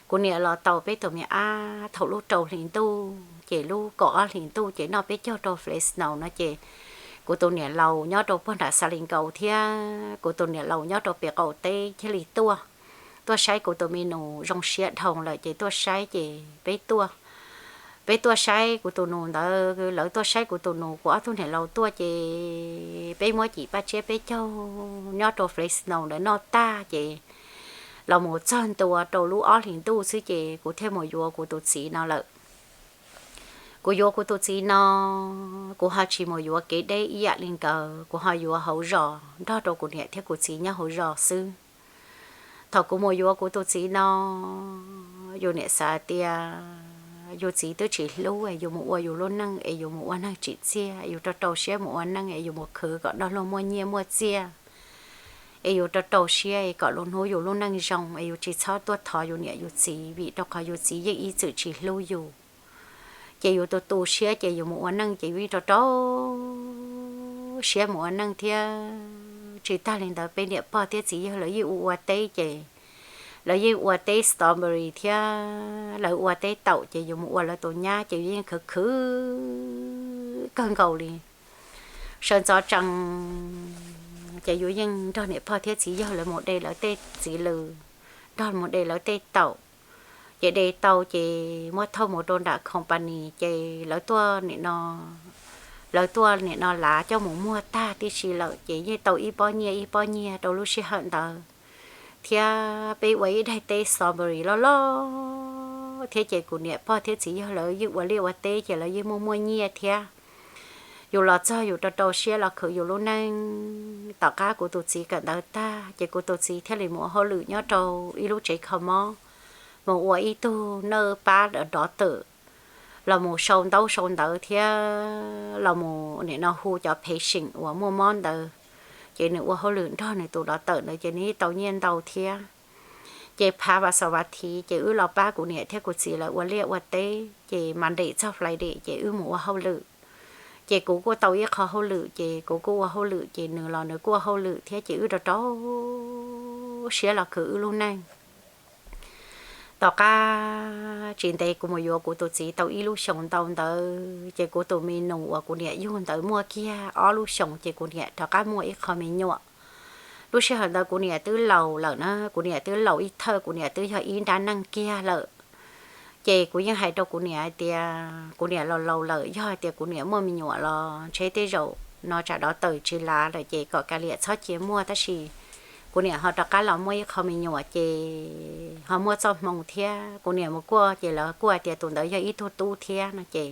kuv niam los tau peb tus me ab thaum lub rau hli ntuj, ces lub kaum ob hlis ntuj ces noj peb caug rau Fresno no ces kuv tus niam laus nyob rau puag nram Xa Li Nkaus thiab kuv tus niam laus nyob rau pem qaum teb thiaj li tuaj, tuaj saib kuv tus me nus zoo siab dhau lawm ces tuaj saib ces peb tuaj, peb tuaj saib kuv tus nus ntawd, lawv tuaj saib kuv tus nus, kuv ob tug niam laus tuaj ces peb muab cim paj tsiab peb caug nyob rau Fresno ntawd noj tag ces los mus txog ntua rau lub ob hlis ntuj xwb ces kuv thiaj mus yuav kuv tus txiv no lawm. Kuv yuav kuv tus txiv no, kuv ho tsis mus yuav kev deb ib yam li nkawd, kuv ho yuav hauv zos nrog rau kuv niam thiab kuv txiv nyob hauv zos xwb. Thaum kuv mus yuav kuv tus txiv no, yus niam xav tias yus txiv twb tsis hlub es yus mus ua yus lub neej es yus mus ua neeg tsim txiaj, yus rau rau siab mus ua neej es yus mus khwv kom nrog luag muaj nyiaj muaj txiaj, es yus rau rau siab es kom lub hnub yus lub neej zoo es yus tsis txhob tuaj thov yus niam yus txiv, vim rau qhov yus txiv yeej ib txwm tsis hlub yus. Ces yus tu tu siab ces yus mus ua neej ces yus yeej rau rau siab mus ua neej thiab. Tsis tag li ntawd peb niam pog thiab txiv yawg lawv yeej ua ua teb ces lawv yeej ua teb strawberry thiab lawv ua teb taum ces yus mus ua lawv tus nyab ces yus yeej khwv khwv kawg nkaus li. Sawv ntxov tsees ces yus yeej nrog niam pog thiab txiv yawg lawv mus de lawv tej txiv lws, nrog mus de lawv tej taum. Ces de tau ces muab thauj mus rau nram company ces lawv tuaj nim no, lawv tuaj nim no lav coj mus muag tag tib si lawm ces yeej tau ib pob nyiaj ib pob nyiaj rau lub sij hawm ntawd. Thiab peb ua ib daig teb strawberry loj loj thiab ces kuv niam pog thiab txiv yawg lawv yeej ua liaj ua teb ces lawv yeej muaj muaj nyiaj thiab. Yus los txog yus rau rau siab los khwv yus lub neej. Tom qab kuv tus txiv kawm ntawv tag ces kuv tus txiv thiaj li mus ua hauj lwm nyob rau ib lub tsev kho mob, mus ua ib tug naj pab dov tawm, los mus sau ntaub sau ntawv thiab los mus nim no hu cov patient uas muaj mob ntawd. Ces nws ua hauj lwm nrog nws tus dov tawm ntawd ces nws yeej tau nyiaj ntau thiab. Ces phav vas xaum vas thiv ces wb los pab kuv niam thiab kuv txiv lawv ua liaj ua teb ces Monday txog Friday ces wb mus ua hauj lwm. Ces kuv kuj tau ib qho hauj lwm ces kuv kuj ua hauj lwm ces nws los nws kuj ua hauj lwm thiab ces wb rau rau siab los khwv wb lub neej. Tom qab tsis ntev kuv mus yuav kuv tus txiv tau ib lub xyoos ntau ntawd ces kuv tus me nus uas kuv niam yug ntawd muaj kiag ob lub xyoos ces kuv niam rov qab muaj ib qho me nyuam. Lub sij hawm ntawd kuv niam twb laus lawm na, kuv niam twb laus ib thawj, kuv niam twb yog ib nrab neej kiag lawm. Ces kuv yeej hais rau kuv niam hais tias kuv niam laus laus lawm, yog hais tias kuv niam muaj me nyuam los ntshe tej zaum no tsam dov tawm tsis lav lawm ces kom kav liam txhob cia muaj, tab sis kuv niam ho rov qab los muaj ib qho me nyuam ces ho muaj txoj hmoo thiab. Kuv niam mus kuaj ces lawv kuaj tias tus ntawd yog ib tug tub thiab no ces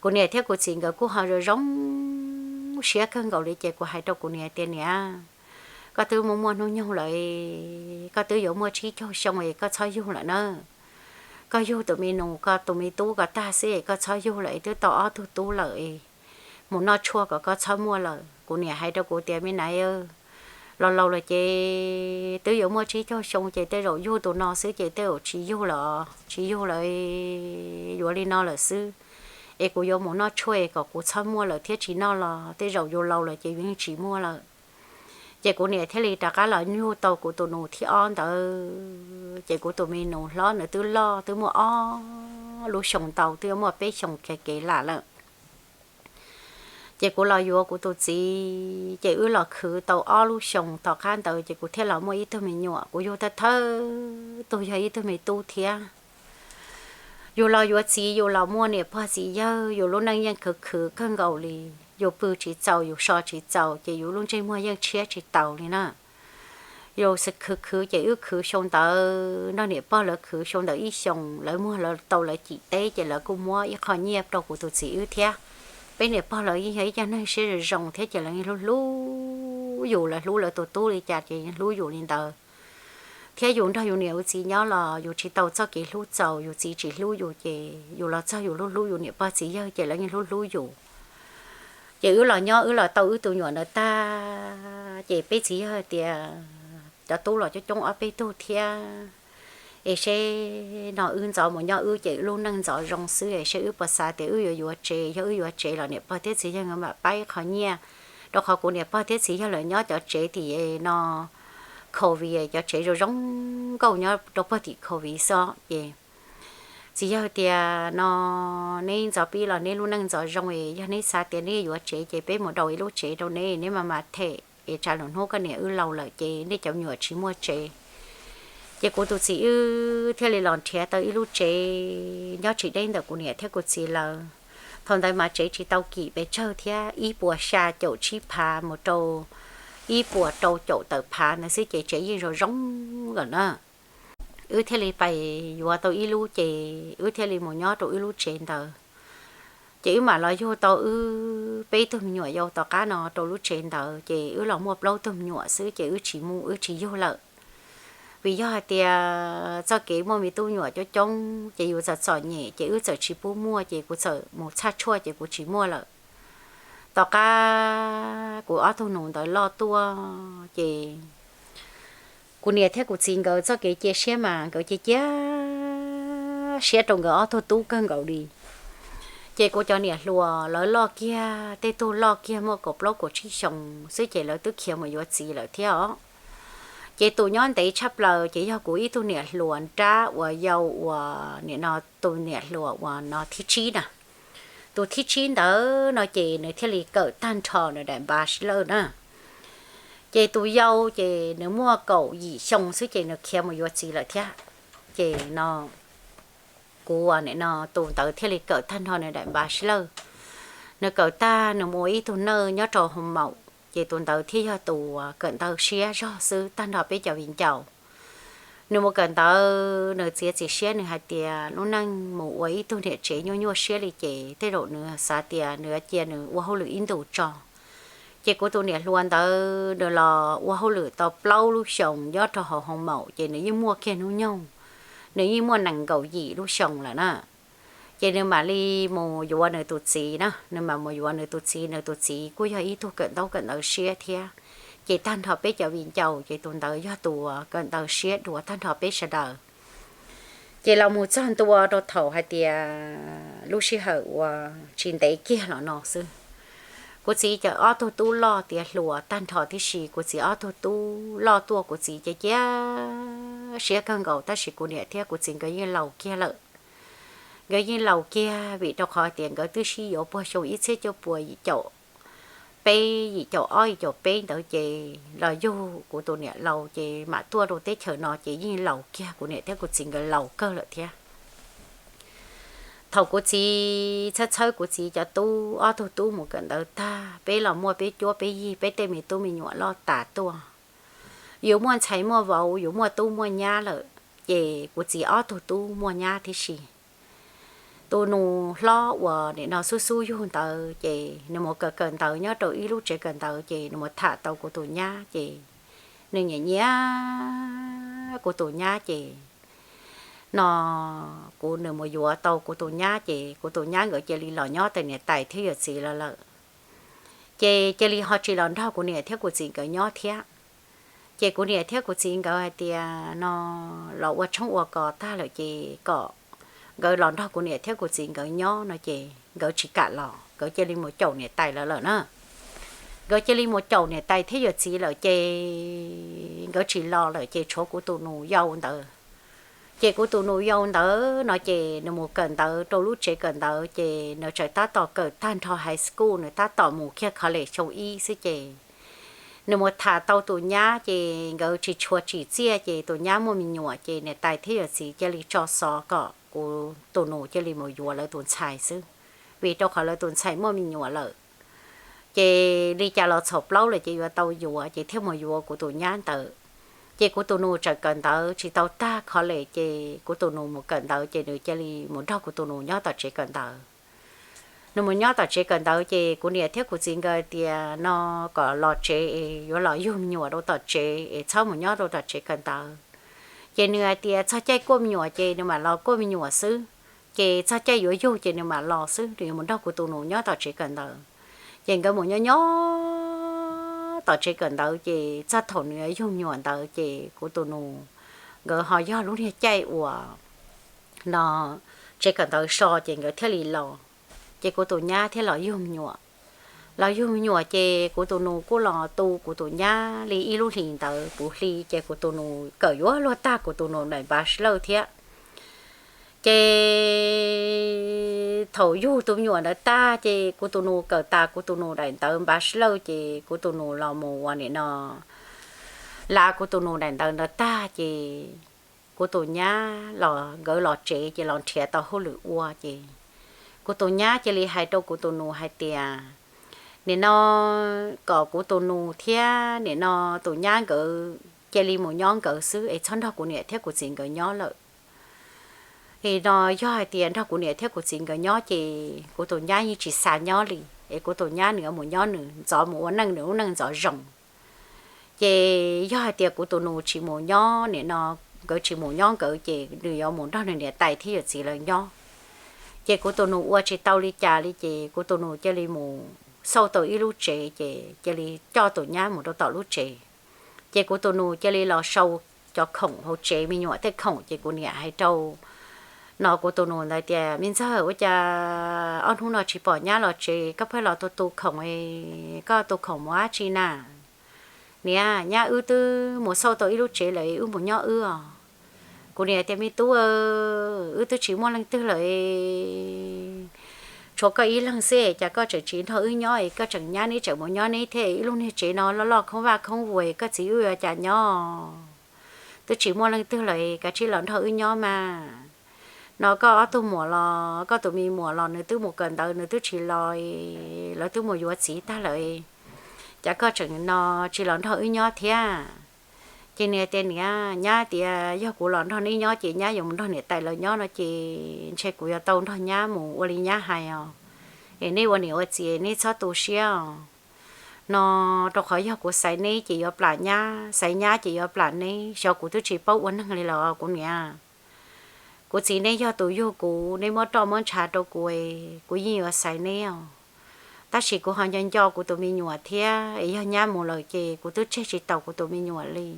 kuv niam thiab kuv txiv nkawd kuj ho zoo zoo siab kawg nkaus li ces kuv hais rau kuv niam tias, Niam, koj twb muaj muaj hnub nyoog lawm, koj twb yuav muaj tsib caug xyoo es koj txhob yug lawm na. Koj yug tus me nus, koj tus me tub ko tag xwb es koj txhob yug lawm es twb tau ob tug tub lawm es mus noj tshuaj kom koj txhob muaj lawm. Kuv niam hais rau kuv tias, Me nai, laus laus lawm ces twb yuav muaj tsib caug xyoo ces tej zaum yug tus no xwb ces tej zaum tsis yug lawm, tsis yug lawm, yuav li no lawm xwb. Es kuv yuav mus noj tshuaj es kom kuv txhob muaj lawm thiab, tsis noj los tej zaum yus laus lawm ces yus yeej tsis muaj lawm. Ces kuv niam thiaj li rov qab los yug tau kuv tus nus thib ob ntawd, ces kuv tus me nus hlob nws twb loj twb muaj ob lub xyoos ntau, twb muaj peb xyoos kev kev lam lawm. Ces kuv los yuav kuv tus txiv ces wb los khwv tau ob lub xyoos tom qab ntawd ces kuv thiaj los muaj ib tug me nyuam, kuv yug thawj thawj tug yog ib tug me tub thiab. Yus los yuav txiv yus los muaj niam pog txiv yawg, yus lub neej yeej khwv khwv kawg nkaus li. Yus pw tsis txaus, yus so tsis txaus ces yus lub ntsej muag yeej tshiab tsis taus li na. Yus khwv khwv ces wb khwv xyoo ntawd nrog niam pog lawv khwv xyoo ntawd ib xyoos, lawv muag lawv tau lawv cim teb ces lawv kuj muab ib qho nyiaj rau kuv tus txiv wb thiab. Peb niam pog lawv yeej yog ib cov neeg siab zoo zoo thiab ces lawv yeej hlub hlub yus, lawv hlub lawv tus tub li cas ces yeej hlub yus li ntawd. Thiab yus nrog yus niam yus txiv nyob los yus tsis tau txoj kev hlub txaus, yus txiv tsis hlub yus ces yus los txog yus hlub hlub yus niam pog txiv yawg ces lawv yeej hlub hlub yus. Ces wb los nyob wb los tau wb tus nyuam ntawd tag ces peb txiv yawg tias cov tub los coob coob ob peb tug thiab, es seb no wb ntxov mus nyob wb ces lub neej ntxov zoo xwb es seb wb puas xav tias wb yuav yuav tsev, yog wb yuav tsev los niam pog thiab txiv yawg nkawd mam pab ib qho nyiaj, rau qhov kuv niam pog thiab txiv yawg lawv nyob cov tsev tim no covid, cov tsev zoo zoo nkauj nyob rau puag tim covid xwb ces txiv yawg tias no neb ntxov pib los neb lub neej ntxov zoo es yog neb xav tias neb yuav tsev ces peb mus daus ib lub tsev rau neb, neb mam mam them es tsam lwm hnub koj niam wb laus lawm ces nej cov me nyuam tsis muaj tsev. Ces kuv tus txiv wb thiaj li los nrhiav tau ib lub tsev nyob tsis deb ntawm kuv niam thiab kuv txiv lawv. Thaum ntawd mas tsev tsis tau kim pes tsawg thiab, ib puas xya caum tsib phav mus rau ib puas rau caum tawm phav ntawd xwb ces tsev yeej zoo zoo lawm na. Wb thiaj li pais yuav tau ib lub ces wb thiaj li mus nyob rau wb lub tsev ntawd. Ces wb mam los yug tau wb peb tug me nyuam yau tom qab no rau lub tsev ntawd, ces wb los muaj plaub tug me nyuam xwb ces wb tsis mus wb tsis yug lawm. Vim yog hais tias txoj kev muaj me tub me nyuam coob coob ces yus txawm txom nyem ces wb txawm tsis pub muaj, ces kuv txawm mus txhaj tshuaj ces kuv tsis muaj lawm. Tom qab kuv ob tug nus ntawd loj tuaj ces kuv niam thiab kuv txiv nkawd txoj kev cia siab mas nkawd cia cia siab rau nkawd ob tug tub kawg nkaus li. Ces kuv cov niam hluas lawv loj kiag, tej tug loj kiag muaj kaum plaub kaum tsib xyoos xwb ces lawv twb khiav mus yuav txiv lawm thiab os. Ces tus nyob ntev tshaj plaws ces yog kuv ib tug niam hluas nrab uas yau uas nim no tus niam hluas uas no thib tsib na. Tus thib tsib ntawd no ces nws thiaj li kawm tag nrho nws daim npav sib lawj na. Ces tus yau ces nws muaj kaum yim xyoo xwb ces nws khiav mus yuav txiv lawm thiab. Ces no kuv nim no tus ntawd thiaj li kawm tag nrho nws daim npav sib lawj. Nws kawm tag nws mus ua ib tug nurse nyob rau hoo maum, ces tus ntawd thiaj yog tus kawm ntawv siab zog xwb tag nrho peb cov viv ncaus. Nws mus kawm ntawv nws txiav txim siab nws hais tias lub neej mus ua ib tug niam tsev nyuaj nyuaj siab li ces tej zaum nws xav tias nws cia nws ua hauj lwm ib ntus tso. Ces kuv tus niam hluas ntawd nws los ua hauj lwm tau plaub lub xyoos nyob rau hauv hoo maum ces nws yeej muaj kiag hnub nyoog, nws yeej muaj nees nkaum yim lub xyoos lawm na. Ces nws mam li mus yuav nws tus txiv na, nws mam mus yuav nws tus txiv, nws tus txiv kuj yog ib tug kawm ntaub kawm ntawv siab thiab. Ces tag nrho peb cov viv ncaus ces tus ntawd yog tus kawm ntawv siab dua tag nrho peb sawv daws. Ces los mus txog ntua rau thaum hais tias lub sij hawm uas tsis ntev kiag los no xwb, kuv txiv cov ob tug tub loj tiav hluas tag nrho tib si, kuv txiv ob tug tub loj tuaj kuv txiv cia cia siab kawg nkaus, tab sis kuv niam thiab kuv txiv nkawd yeej laus kiag lawm. Nkawd yeej laus kiag vim rau qhov tias nkawd twb sib yuav puag xyoo ib txhiab cuaj puas yim caum peb, yim caum ob, yim caum peb ntawd ces los yug kuv tus niam laus ces mam tuaj rau teb chaws no ces yeej laus kiag, kuv niam thiab kuv txiv nkawd laus kawg lawm thiab. Thaum kuv txiv txhawb txhawb kuv txiv cov tub, ob tug tub mus kawm ntawv tag, peb los muaj peb cuab peb yig, peb tej me tub me nyuam loj tas tuaj. Yus muaj ntxhais muaj vauv, yus muaj tub muaj nyab lawm, ces kuv txiv ob tug tub muaj nyab tib si. Tus nus hlob uas nim no xub xub yug ntawd ces nws mus kawm kawm ntawv nyob rau ib lub tsev kawm ntawv ces nws mus tham tau kuv tus nyab ces nws nyiam nyiam kuv tus nyab ces no kuv, nws mus yuav tau kuv tus nyab ces kuv tus nyab nkawd cia li los nyob tes niam tais thiab yawm txiv lawv lawm. Ces cia li ho tsis los nrog kuv niam thiab kuv txiv nkawd nyob thiab. Ces kuv niam thiab kuv txiv nkawd hais tias no los ua tshoob ua kos tag lawm ces kom nkawd los nrog kuv niam thiab kuv txiv nkawd nyob no ces nkawd tsis kam los, nkawd cia li mus caum niam tais lawv lawm na. Nkawd cia li mus caum niam tais thiab yawm txiv lawm ces nkawd tsis los lawm ces tshuav kuv tus nus yau ntawd. Ces kuv tus nus yau ntawd no ces nws mus kawm ntawv rau lub tsev kawm ntawv ces nws tseem tab tom kawm tag nrho high school, nws tab tom mus kiag college xyoo ib xwb ces nws mus tham tau tus nyab ces nkawd tsis tshua tsim txiaj ces tus nyab muaj me nyuam ces niam tais thiab yawm txiv cia li tso xov kom kuv tus nus cia li mus yuav lawv tus ntxhais xwb, vim rau qhov lawv tus ntxhais muaj me nyuam lawm. Ces li cas los txhaum plaub lawm ces yuav tau yuav ces thiaj mus yuav kuv tus nyab ntawd. Ces kuv tus nus tseem kawm ntawv tsis tau tag college ces kuv tus nus mus kawm ntawv ces nws cia li mus nrog kuv tus nus nyob tom tsev kawm ntawv. Nws mus nyob tom tsev kawm ntawv ces kuv niam thiab kuv txiv nkawd tias no kom los tsev es yuav los yug me nyuam rau tom tsev es txhob mus nyob rau tom tsev kawm ntawv. Ces nws hais tias txog caij kuaj me nyuam ces nws mam los kuaj me nyuam xwb, ces txog caij yuav yug ces nws mam los xwb, nws yuav mus nrog kuv tus nus nyob tom tsev kawm ntawv. Ces nkawd mus nyob nyob tom tsev kawm ntawv ces txog thaum nws yug me nyuam ntawd ces kuv tus nus, nkawd ho yog lub niag caij uas no tsev kawm ntawv so ces nkawd thiaj li los. Ces kuv tus nyab thiaj los yug me nyuam. Los yug me nyuam ces kuv tus nus kuj los tu kuv tus nyab li ib lub hlis ntawd puv hli ces kuv tus nus kawm yuav luag tag kuv tus nus daim npav slawj thiab. Ces thaum yug tus me nyuam ntawd tag ces kuv tus nus kawm tas kuv tus nus daim ntawv npav slawj ces kuv tus nus los mus ua nim no lav kuv tus nus daim ntawv ntawd tag ces kuv tus nyab los, nkawd los tsev ces los nrhiav tau hauj lwm ua ces kuv tus nyab cia li hais rau kuv tus nus hais tias nim no kom kuv tus nus thiab nim no tus nyab nkawd cia li mus nyob nkawd xwb es txhob nrog kuv niam thiab kuv txiv nkawd nyob lawm. Es no yog hais tias nrog kuv niam thiab kuv txiv nkawd nyob ces kuv tus nyab yeej tsis xav nyob li, es kuv tus nyab nws yuav mus nyob nws ntxov mus ua neej nws lub neej ntxov zoo. Ces yog hais tias kuv tus nus tsis mus nyob nim no, nkawd tsis mus nyob nkawd ces nws yuav mus nrog nws niam tais thiab yawm txiv lawv nyob. Ces kuv tus nus ua tsis tau li cas li ces kuv tus nus cia li mus xauj tau ib lub tsev ces cia li coj tus nyab mus rau tom lub tsev. Ces kuv tus nus cia li los sau cov khoom hauv tsev, me nyuam tej khoom, ces kuv niam hais rau no kuv tus nus ntawd tias, Me ntxawg, ua cas ob hnub no tsis pom nyab los tsev, koj pheej los tu tu khoom, koj tu khoom mus dab tsi na? Niam, nyab wb twb mus xauj tau ib lub tsev lawm, wb mus nyob wb os. Kuv niam tias, Me tub, wb twb tsis muaj leej twg lawm, tshuav koj ib leeg xwb, cas koj tseem tsis nrog wb nyob, koj tseem nyab neb tseem mus nyob neb thiab, ib lub niag tsev no loj loj khoob vaj khoob vuag, koj txiv wb yuav cas nyob? Twb tsis muaj leej twg lawm, kav tsij los nrog wb nyob mas. No koj ob tug muam los, koj tus me muam los nws twb mus kawm ntawv nws twb tsis los, lawv twb mus yuav txiv tag lawm, cas koj tseem no tsis los nrog wb nyob thiab? Ces nws tias, Niam, nyab tias yog kuv los nrog neb nyob ces nyab yuav mus nrog niam tais lawv nyob no ces ntshe kuv yuav tau nrog nyab mus ua li nyab hais os. Es neb ua niam ua txiv neb txhob tu siab os. No rau qhov yog kuv xaiv neb ces yuav plam nyab, xaiv nyab ces yuav plam neb, xyov kuv twb tsis paub ua neeg li los kuv niam. Kuv txiv neb yog tus yug kuv, neb muab roj muab ntsha rau kuv, kuv yeej yuav xaiv neb os. Tab sis kuv ho nco nco kuv tus me nyuam thiab, es yog nyab mus lawm ces kuv twb tseg tsis taus kuv tus me nyuam li.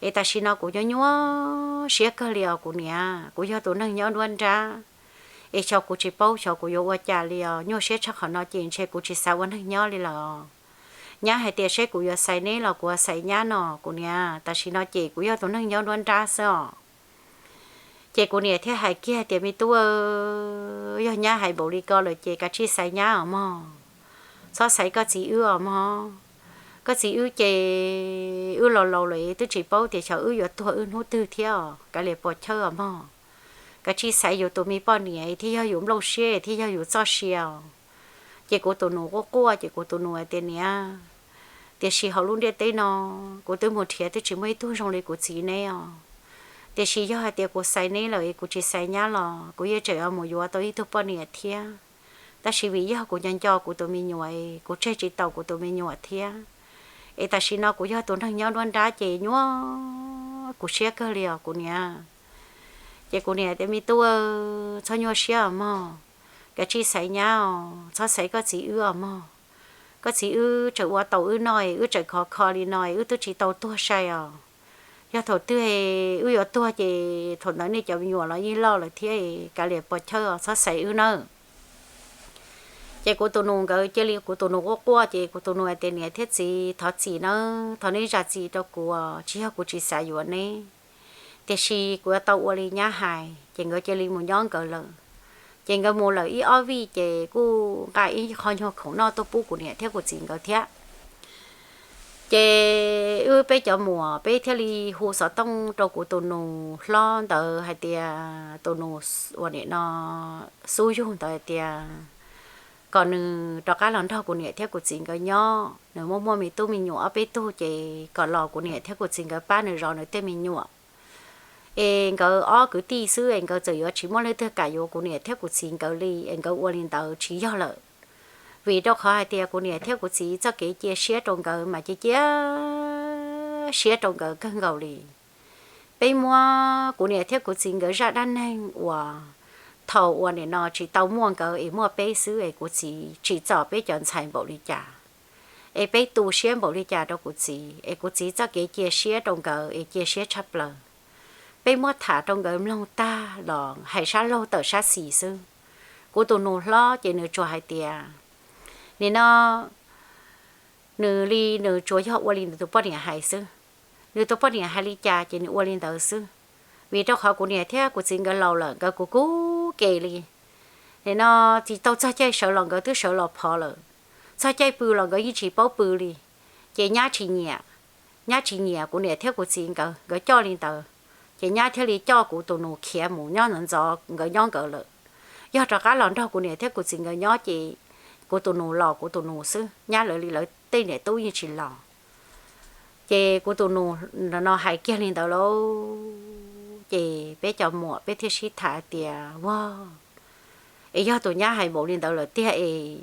Es tam sim no kuv nyuaj nyuaj siab kawg li os kuv niam, kuv yog tus neeg nyob nruab nrab, es xyov kuv tsis paub xyov kuv yuav ua cas li os, nyuaj siab tshaj qhov no ces ntshe kuv tsis xav ua neeg nyob li lawm. Nyab hais tias seb kuv yuav xaiv neb los kuv xaiv nyab no kuv niam, tam sim no ces kuv yog tus neeg nyob nruab nrab xwb os. Ces kuv niam thiaj hais kiag tias, Me tub, yog nyab hais npaum li ko lawm ces kav tsij xaiv nyab os mog, txhob xaiv koj txiv wb os mog. Koj txiv wb ces wb laus laus lawm twb tsis paub tias xyov wb yuav tuag wb hnub twg thiab os, kav liam pos chawj os mog. Kav tsij xaiv yus tus me poj niam thiaj yog yus nplooj siab thiaj yog yus txoj sia os. Ces kuv tus nus quaj quaj ces kuv tus nus hais tias, Niam, tiam sis hauv lub ntiaj teb no kuv twb mus nrhiav twb tsis muaj ib tug zoo li kuv txiv neb os. Tiam sis yog hais tias kuv xaiv neb lawm es kuv tsis xaiv nyab los kuv yeej tseem yuav mus yuav tau ib tug poj niam thiab. Tab sis vim yog kuv nco nco kuv tus me nyuam, kuv tseg tsis taus kuv tus me nyuam thiab. Es tam sim no kuv yog tus neeg nyob nruab nrab ces nyuaj kuv siab kawg li os kuv niam. Ces kuv niam tias, Me tub, txhob nyuaj siab os mog, kav tsij xaiv nyab os, txhob xaiv koj txiv wb os mog. Koj txiv wb tseem ua taus wb noj, wb tseem khov kho li no, wb twb tsis tau tuag sai os. Yog thaum twg wb yuav tuag ces thaum ntawd nej cov me nyuam los yeej loj lawm thiab, kav liam pos chawj os, txhob xaiv wb nawb. Ces kuv tus nus nkawd cia li, kuv tus nus quaj quaj ces kuv tus nus hais tias, Niam thiab txiv, thov txim nawb, thov neb zam txim rau kuv, tsis yog kuv tsis xav yuav neb, tiam sis kuv yuav tau ua li nyab hais. Ces nkawd cia li mus nyob nkawd lawm. Ces nkawd mus lawm ib ob vij ces kuj nqa ib qho nyuag khoom noj tuaj pub kuv niam thiab kuv txiv nkawd thiab. Ces wb peb cov muam peb thiaj li hu xov tooj rau kuv tus nus hlob ntawd hais tias, tus nus uas nim no xub yug ntawd hais tias kom nws rov qab los nrog kuv niam thiab kuv txiv nkawd nyob, nws muaj muaj me tub me nyuam ob peb tug ces kom los kuv niam thiab kuv txiv nkawd pab nws zov nws tej me nyuam. Es nkawd ob kwv tij xwb es nkawd txawm yuav tsis muaj leej twg kam yuav kuv niam thiab kuv txiv nkawd li, es nkawd ua li ntawd tsis yog lawm. Vim rau qhov hais tias kuv niam thiab kuv txiv txoj kev cia siab rau nkawd mas cia cia siab rau nkawd kawg nkaus li. Peb muab kuv niam thiab kuv txiv nkawd zaj dab neeg uas thaum uas nim no tsis tau muaj nkawd es muaj peb xwb es kuv txiv tsim txom peb cov ntxhais npaum li cas, es peb tu siab npaum li cas rau kuv txiv, es kuv txiv txoj kev cia siab rau nkawd es cia siab tshaj plaws. Peb muab tham rau nkawd mloog tag los hais sab laug tawm sab xis xwb. Kuv tus nus hlob ces nws tsuas hais tias, nim no nws li nws tsuas yog ua li nws tus poj niam hais xwb. Nws tus poj niam hais li cas ces nws ua li ntawd xwb. Vim rau qhov kuv niam thiab kuv txiv nkawd laus lawm, nkawd kuv kuv ke li. Nim no tsis tau txog caij sawv los nkawd twb sawv los phov lawm, txog caij pw los nkawd yeej tsis paub pw li. Ces nyab tsis nyiam, nyab tsis nyiam kuv niam thiab kuv txiv nkawd, nkawd coj li ntawd. Ces nyab thiaj li coj kuv tus nus khiav mus nyob ntxov ntxov nkawd nyob nkawd lawm. Yog rov qab los nrog kuv niam thiab kuv txiv nkawd nyob ces kuv tus nus los kuv tus nus xwb, nyab lawv li lawv tej niam tub yeej tsis los. Ces kuv tus nus no hais kiag li ntawd lauj. Ces peb cov muam peb thiaj sib tham tias, Ua, es yog tus nyab hais npaum li ntawd lawm tiag es,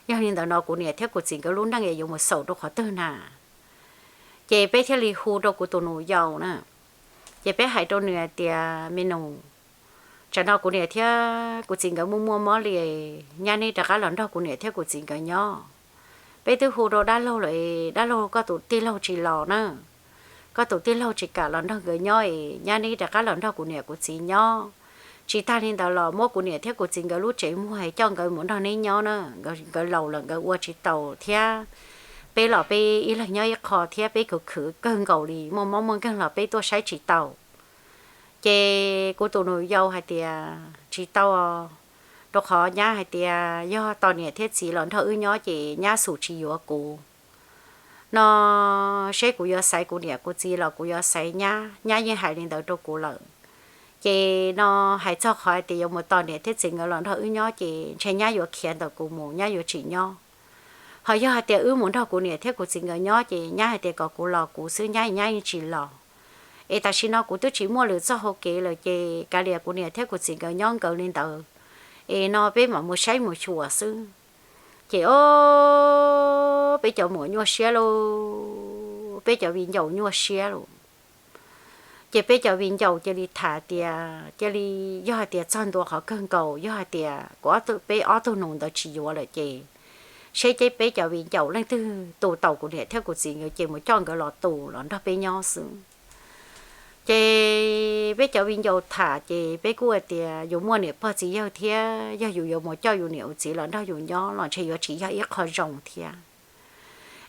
yog li ntawd no kuv niam thiab kuv txiv nkawd lub neej es yuav mus xaus rau qhov twg na? Ces peb thiaj li hu rau kuv tus nus yau na, ces peb hais rau nws hais tias, Me nus, tsam no kuv niam thiab kuv txiv nkawd muaj muaj mob li, nyab neb rov qab los nrog kuv niam thiab kuv txiv nkawd nyob. Peb twb hu rau dab laug lawm, dab laug koj tus tij laug tsis los na, koj tus tij laug tsis kam los nrog nkawd nyob es nyab neb rov qab los nrog kuv niam kuv txiv nyob. Tsis tag li ntawd los muab kuv niam thiab kuv txiv nkawd lub tsev muag coj nkawd mus nrog neb nyob na, nkawd laus lawm nkawd ua tsis taus thiab. Peb los peb ib leeg nyob ib qho thiab peb khwv khwv kawg nkaus li, muaj mob muaj nkeeg los peb tuaj saib tsis taus. Ces kuv tus nus yau hais tias, Tsis tau, rau qhov nyab hais tias yog tos niam thiab txiv los nrog wb nyob ces nyab xum tsis yuav kuv no, seb kuv yuav xaiv kuv niam kuv txiv los kuv yuav xaiv nyab, nyab yeej hais li ntawd rau kuv lawm. Ces no hais txog qhov hais tias yuav mus tos niam thiab txiv nkawd los nrog wb nyob ces ntshe nyab yuav khiav ntawm kuv mus, nyab yuav tsis nyob. Ho yog hais tias wb mus nrog kuv niam thiab kuv txiv nkawd nyob ces nyab hais tias kom kuv los kuv xwb, nyab nyab yeej tsis los. Es tam sim no kuv twb tsis muaj lwm txoj hau kev lawm ces kav liam kuv niam thiab kuv txiv nkawd nyob nkawd li ntawd, es no peb mam mus saib mus xyuas xwb. Ces o, peb cov muam nyuaj siab lauj, peb cov viv ncaus nyuaj siab lauj. Ces peb cov viv ncaus cia li tham tias, cia li, yog hais tias txog ntua qhov kawg nkaus, yog hais tias kuv peb ob tug nus ntawd tsis yuav lawm ces seb peb cov viv ncaus leej twg tu tau kuv niam thiab kuv txiv nkawd ces mus coj nkawd los tu los nrog peb nyob xwb. Ces peb cov viv ncaus tham ces peb kuj hais tias yus muaj niam pog txiv yawg thiab, yog yus yuav mus coj yus niam yus txiv los nrog yus nyob los ntshe yuav tsis yog ib qho zoo thiab.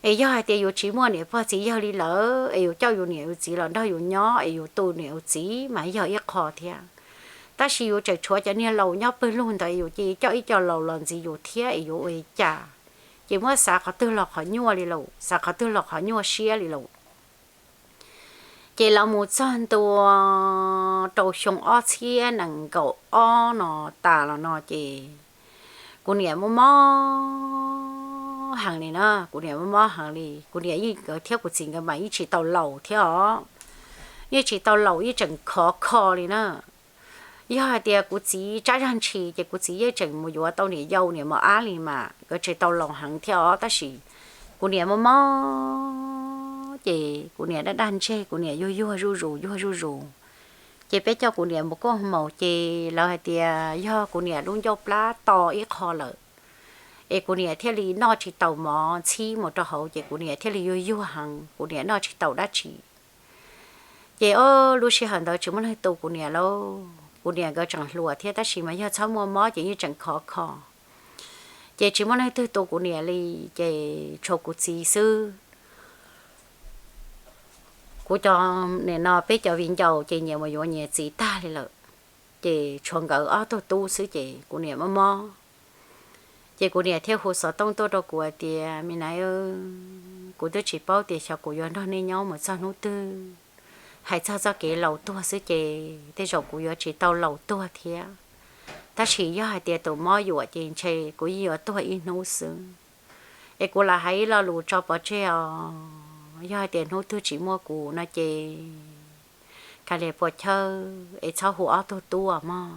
Es yog hais tias yus tsis muaj niam pog txiv yawg li lawm es yus coj yus niam yus txiv los nrog yus nyob es yus tu niam yus txiv mas yog ib qho thiab. Tab sis yus tseem tshuav cov niag laus nyob pawg lug ntawd yus cia coj ib co laus los ntxiv yus thiab es yuav ua li cas? Ces muab xav qhov twg los qhov nyuaj li lauj, xav qhov twg los qhov nyuaj siab li lauj. Ces los mus txog ntua rau xyoo ob txhiab nees nkaum ob no tas los no ces kuv niam mob mob heev li na, kuv niam mob mob heev li. Kuv niam yeej, nkawd thiab kuv txiv nkawd mas yeej tsis tau laus thiab os, yeej tsis tau laus, yeej tseem khov kho li na. Yog hais tias kuv txiv tsab zaj ntshis ces kuv txiv yeej tseem mus yuav tau niam yau niam mos ab li mas nkawd tsis tau laus heev thiab os, tab sis kuv niam mob mob ces kuv niam daj daj ntseg, kuv niam yuag yuag zuj zus yuag zuj zus. Ces peb coj kuv niam mus kuaj maus ces lawv hais tias yog kuv niam lub ncauj plab to ib qho lawm, es kuv niam thiaj li noj tsis taus mov ntxhib mus rau hauv ces kuv niam thiaj li yuag yuag heev, kuv niam noj tsis taus dab tsi. Ces o, lub sij hawm ntawd tsis muaj neeg tu kuv niam lauj, kuv niam nkawd tseem hluas thiab tab sis mas yog txhob muaj mob ces yeej tseem khov kho. Ces tsis muaj neeg twg tu kuv niam li, ces tshuav kuv txiv xwb. Kuv cov, nim no peb cov viv ncaus ces nyias mus yuav nyias txiv tag li lawm, ces tshuav nkawd ob tug tub xwb ces kuv niam mob mob. Ces kuv niam thiaj hu xov tooj tuaj rau kuv hais tias, Me nai, kuv twb tsis paub tias xyov kuv yuav nrog nej nyob mus txog hnub twg. Hais txog txoj kev laus tuag xwb ces tej zaum kuv yuav tsis tau laus tuag thiab, tab sis yog hais tias tus mob yuam ces ntshe kuv yeej yuav tuag ib hnub xwb. Es kuv lam hais ib lo lus tso pov tseg os, yog hais tias hnub twg tsis muaj kuv no ces kav liam puas chawj es txhob hu ob tug tub mog.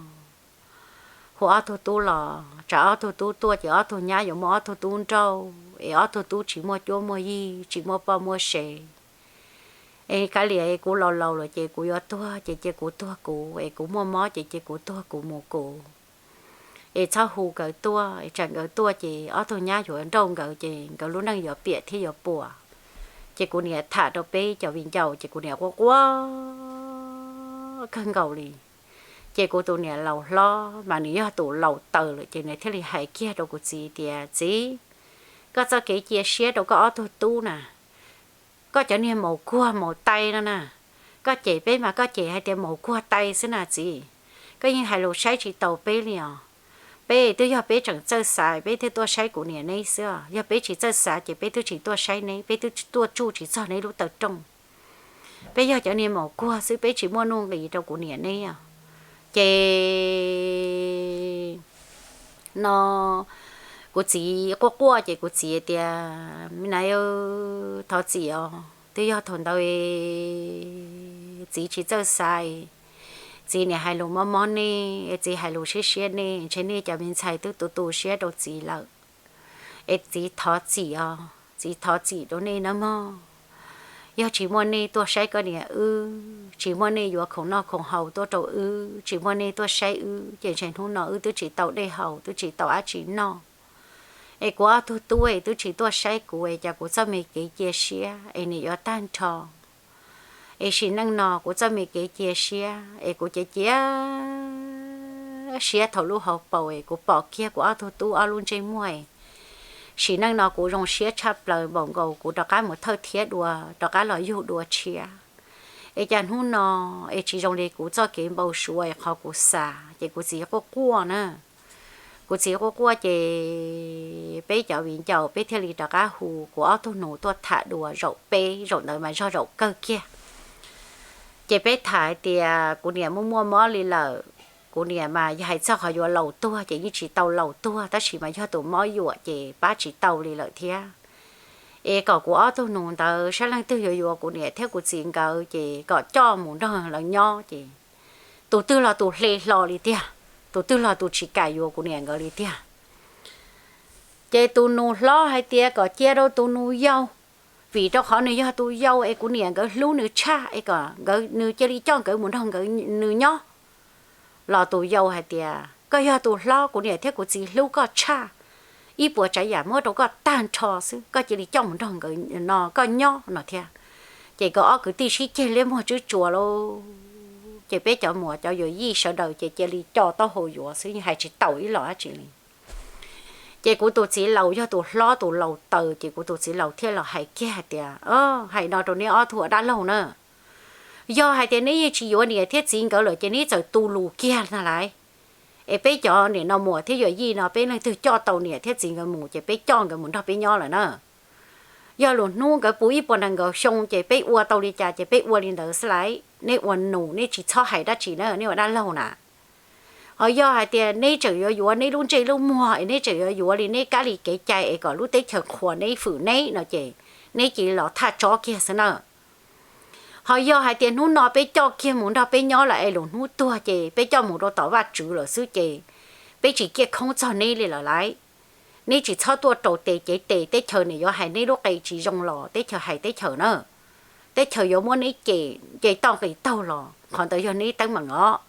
Hu ob tug tub los tsam ob tug tub tuaj ces ob tug nyab yuav muaj ob tug tub nrauj es ob tug tub tsis muaj cuab muaj yig, tsis muaj poj muaj sev. Es kav liam, kuv laus laus lawm ces kuv yuav tuag ces cia kuv tuag kuv, es kuv muaj mob ces cia kuv tuag kuv mus kuv. Es txhob hu nkawd tuaj, tsam nkawd tuaj ces ob tug nyab yuav nrauj nkawd ces nkawd lub neej yuav piam thiab yuav puas. Ces kuv niam tham rau peb cov viv ncaus ces kuv niam quaj quaj kawg nkaus li. Ces kuv tus niam laus hlob mas nws yog tus laus taws lawm ces nws thiaj li hais kiag rau kuv txiv tias, Txiv, koj txoj kev cia siab rau koj ob tug tub na, koj cov niag maus kuag maus tai no na, koj cem peb mas koj cem hais tias maus kuag tai xwb na txiv. Koj yeej hais lus saib tsis taus peb li os. Peb twb yog peb tseem txawj xav peb thiaj tuaj saib kuv niam neb xwb os, yog peb tsis txawj xav ces peb twb tsis tuaj saib neb, peb twb tuaj tsuj tsis txog neb lub taw rooj. Peb yog cov niag maus kuag xwb, peb tsis muaj nuj nqis rau kuv niam neb os. Ces no kuv txiv quaj quaj ces kuv txiv tias, Me nai, thov txim os, twb yog thaum ntawd txiv tsis txawj xav, Txiv niam hais lus mob mob nej, txiv hais lus siab siab nej, ntshe nej cov me ntxhais twb tu tu siab rau txiv lawm. Es txiv thov txim os, txiv thov txim rau nej nawb mog. Yog tsis muaj nej tuaj saib koj niam wb, tsis muaj nej yuav khoom noj khoom haus tuaj rau wb, tsis muaj nej tuaj saib wb ces ntshe hnub no wb twb tsis tau dej haus, twb tsis tau dab tsi noj. Es kuv ob tug tub es twb tsis tuaj saib kuv es cas kuv txoj me kev cia siab es nws yuav tag nrho. Es sim neej no kuv txoj me kev cia siab es kuv cia cia siab thaum lub hauv paus es kuv pom kiag kuv ob tug tub ob lub ntsej muag es sim neej no kuv zoo siab tshaj plaws npaum nkaus kuv rov qab mus thawj thiab dua, rov qab los yug dua tshiab. Es cas hnub no es tsis zoo li kuv txoj kev npau suav es qhov kuv xav ces kuv txiv quaj quaj na. Kuv txiv quaj quaj ces peb cov viv ncaus peb thiaj li rov qab hu kuv ob tug nus tuaj tham dua zaum peb zaum ntawd mas zog zaum kawg kiag. Ces peb tham hais tias kuv niam muaj muaj mob li lawm, kuv niam mas yog hais txog qhov yuav laus tuag ces yeej tsis tau laus tuag tab sis mas yog tus mob yuam ces pab tsis tau li lawm thiab. Es kom kuv ob tug nus ntawd saib leej twg yuav yuav kuv niam thiab kuv txiv nkawd ces kom coj mus nrog lawv nyob ces tus twg los tus hle hlo li tiag, tus twg los tus tsis kam yuav kuv niam nkawd li tiag. Ces tus nus hlob hais tias kom cia rau tus nus yau, vim rau qhov nws yog tus yau es kuv niam nkawd hlub nws tshaj es kom nws cia li coj nkawd mus nrog nkawd nws nyob. Los tus yau hais tias koj yog tus hlob, kuv niam thiab kuv txiv hlub koj tshaj, ib puas tsav yam muab rau koj tag nrho xwb, koj cia li coj mus nrog nkawd no koj nyob no thiab. Ces nkawd ob kwv tij sib ceg liab muag tswb tsuas lauj, ces peb cov muam cov yuam yij sawv daws ces cia li co taub hau yuav xwb, yeej hais tsis tau ib los dab tsi li. Ces kuv tus txiv laus yog tus hlob tus laus taws ces kuv tus txiv laus thiaj los hais kiag hais tias, hais no rau neb ob tug ua dab laug na, yog hais tias neb yeej tsis yuav niam thiab txiv nkawd lawm ces neb txawm tu lus kiag ntag lauj. Es peb cov niam no muam thiab yuam yij no peb leej twg coj tau niam thiab txiv nkawd mus ces peb coj nkawd mus nrog peb nyob lawm na. Yog lwm hnub nkawd puv ib puas nees nkaum xyoo ces peb ua tau li cas ces peb ua li ntawd xwb lauj, neb ua nus neb tsis txhob hais dab tsi na, neb ua dab laug na. Ho yog hais tias neb tseem yuav yuav neb lub ntsej lub muag es neb tseem yuav yuav li neb kab li kev cai es kom lub teb chaws qhuas neb fwm neb no ces neb cia li los thaj tsob kiag xwb na. Ho yog hais tias hnub no peb coj kiag mus nrog peb nyob lawm es lwm hnub tuag ces peb coj mus rau tom Vajtswv lawm xwb ces peb tsis ciaj khoob txog neb li lawm lauj. Neb tsis txhob tuaj rau tes cev tes, teb chaws nim yuav hais neb lub qe tsis zoo los teb chaws hais teb chaws na. Teb chaws yuav muab neb cem nce toj nqis taug los qhov ntawd yog neb teeb meem os.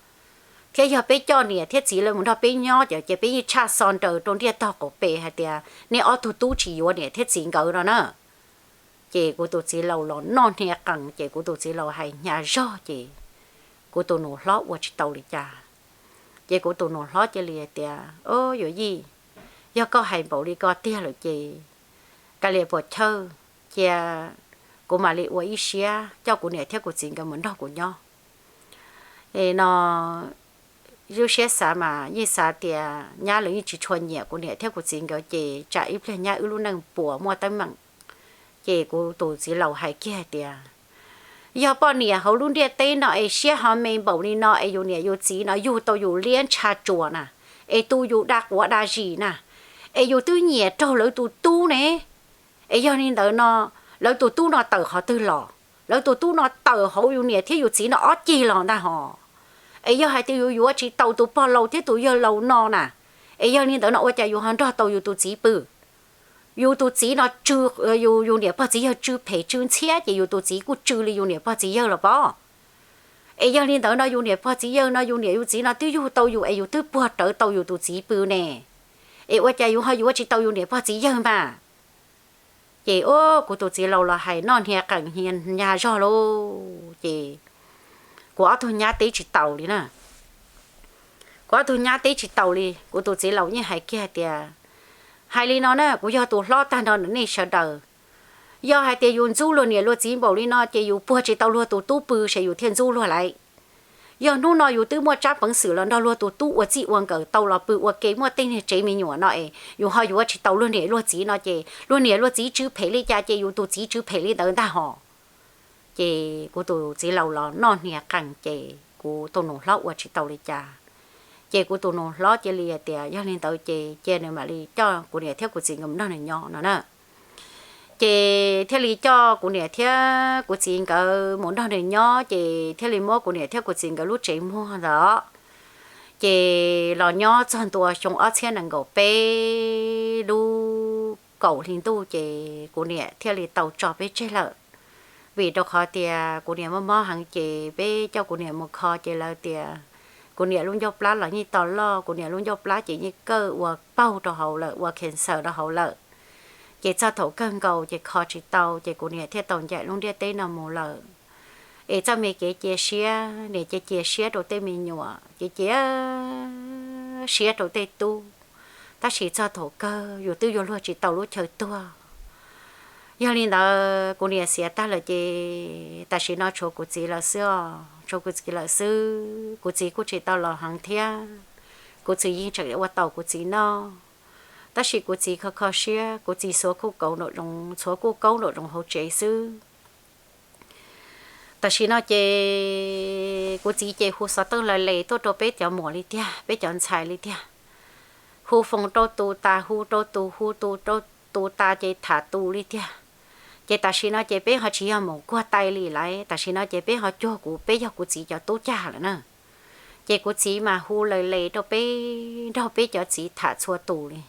Thiab yog peb coj niam thiab txiv lawv mus nrog peb nyob ces peb yeej tshaj xo nraws rau ntiaj tog qaum pes hais tias neb ob tug tub tsis yuav niam thiab txiv nkawd no na. Ces kuv tus txiv laus los noj hnia qees ces kuv tus txiv laus hais hnyav zog ces kuv tus nus hlob ua tsis tau li cas. Ces kuv tus nus hlob cia li hais tias, o, yuav yij, yog koj hais npaum li ko tiag lawm ces ka lias puas chawj, cia kuv mam li ua ib siab coj kuv niam thiab kuv txiv nkawd mus nrog kuv nyob. Es no lub siab xav mas yeej xav tias nyab lawv yeej tsis tshua nyiam kuv niam thiab kuv txiv nkawd ces tsam ib pliag nyab wb lub neej puas muaj teeb meem. Ces kuv tus txiv laus hais kiag hais tias, yog poj niam hauv lub ntiaj teb no es siab ho me npaum li no es yus niam yus txiv no yug tau yus liab ntsha tsuas na, es tu yus da quav da zis na, es yus twb nyiam raug lawv tus tub ne. Es yog li ntawd no, lawv tus tub no tawm qhov twg los? Lawv tus tub no tawm hauv yus niam thiab yus txiv no ob ceg los ntag hos. Es yog hais tias yus yuav tsis tau tus pog laus thiab tus yawg laus no na, es yog li ntawd no ua cas yus ho nrog tau yus tus txiv pw? Yus tus txiv no tsw, yus, yus niam pog txiv yawg tsw phem tsw ntxhiab ces yus tus txiv kuj tsw li yus niam pog txiv yawg los pob. Es yog li ntawd no yus niam pog txiv yawg no yus niam yus txiv no twb yug tau yus es yus twb puag rawv tau yus tus txiv pw ne. Es ua cas yus ho yuav tsis tau yus niam pog txiv yawg mas? Ces o, kuv tus txiv laus los hais noj hnia qees hnia zog lauj, ces kuv ob tug nyab teb tsis taus li na. Kuv ob tug nyab teb tsis taus li, kuv tus txiv laus yeej hais kiag hais tias, hais li no na, kuv yog tus hlob tag nrho ntawm nej sawv daws. Yog hais tias yus ntxub luag niam luag txiv npaum li no ces yus puag tsis tau luag tus tub pw ces yus thiaj ntxub luag lauj. Yog hnub no yus twb muaj tsab peev xwm los nrog luag tus tub ua txij ua nkawm tau los pw ua ke muaj tej niag tsev me nyuam no es yus ho yuav tsis tau luag niam luag txiv no ces luag niam luag txiv tsw phem li cas ces yus tus txiv tsw phem li ntawd ntag hos. Ces kuv tus txiv laus los noj hnia qees ces kuv tus nus hlob ua tsis tau li cas. Ces kuv tus nus hlob cia li hais tias yog li ntawd ces cia nws mam li coj kuv niam thiab kuv txiv nkawd mus nrog nws nyob no na. Ces thiaj li coj kuv niam thiab kuv txiv nkawd mus nrog nws nyob, ces thiaj li muab kuv niam thiab kuv txiv nkawd lub tsev muag ntawd, ces los nyob txog ntua xyoo ob txhiab nees nkaum peb lub kaum hli ntuj ces kuv niam thiaj li tau tso peb tseg lawm. Vim rau qhov tias kuv niam mob mob heev ces peb coj kuv niam mus kho ces lawv tias kuv niam lub ncauj plab los yeej to loj, kuv niam lub ncauj plab ces yeej kawj ua paug rau hauv lawm, ua cancer rau hauv lawm. Ces txog thaum kawg nkaus ces kho tsis tau ces kuv niam thiaj tau ncaim lub ntiaj teb no mus lawm. Es txoj me kev cia siab, niam ces cia siab rau tej me nyuam, ces cia siab rau tej tub, tab sis txog thaum kawg yus twb yuav luag tsis tau lub chaw tuag. Yog li ntawd kuv niam xiam tag lawm ces tam sim no tshuav kuv txiv lawm xwb os, tshuav kuv txiv lawm xwb. Kuv txiv kuj tsis tau laus heev thiab, kuv txiv yeej tseem ua taus kuv txiv noj, tab sis kuv txiv kho kho siab, kuv txiv xuav kuj kauv nraum zoov, xuav kuj kaub nraum zoov hauv tsev xwb. Tam sim no ces kuv txiv ces hu xov tooj lawv les tuaj rau peb cov muam li tiag, peb cov ntxhais li tiag. Hu foos rau tus tas, hu rau tus, hu tus rau tus tas ces tham tus li tiag. Ces tam sim no ces peb ho tsis yog mus kuag tais li lawm, tam sim no ces peb ho cuag kuv, peb yog kuv txiv cov tub cag lawm na. Ces kuv txiv mas hu lawv les rau peb, nrog peb cov txiv tham txhua tus li.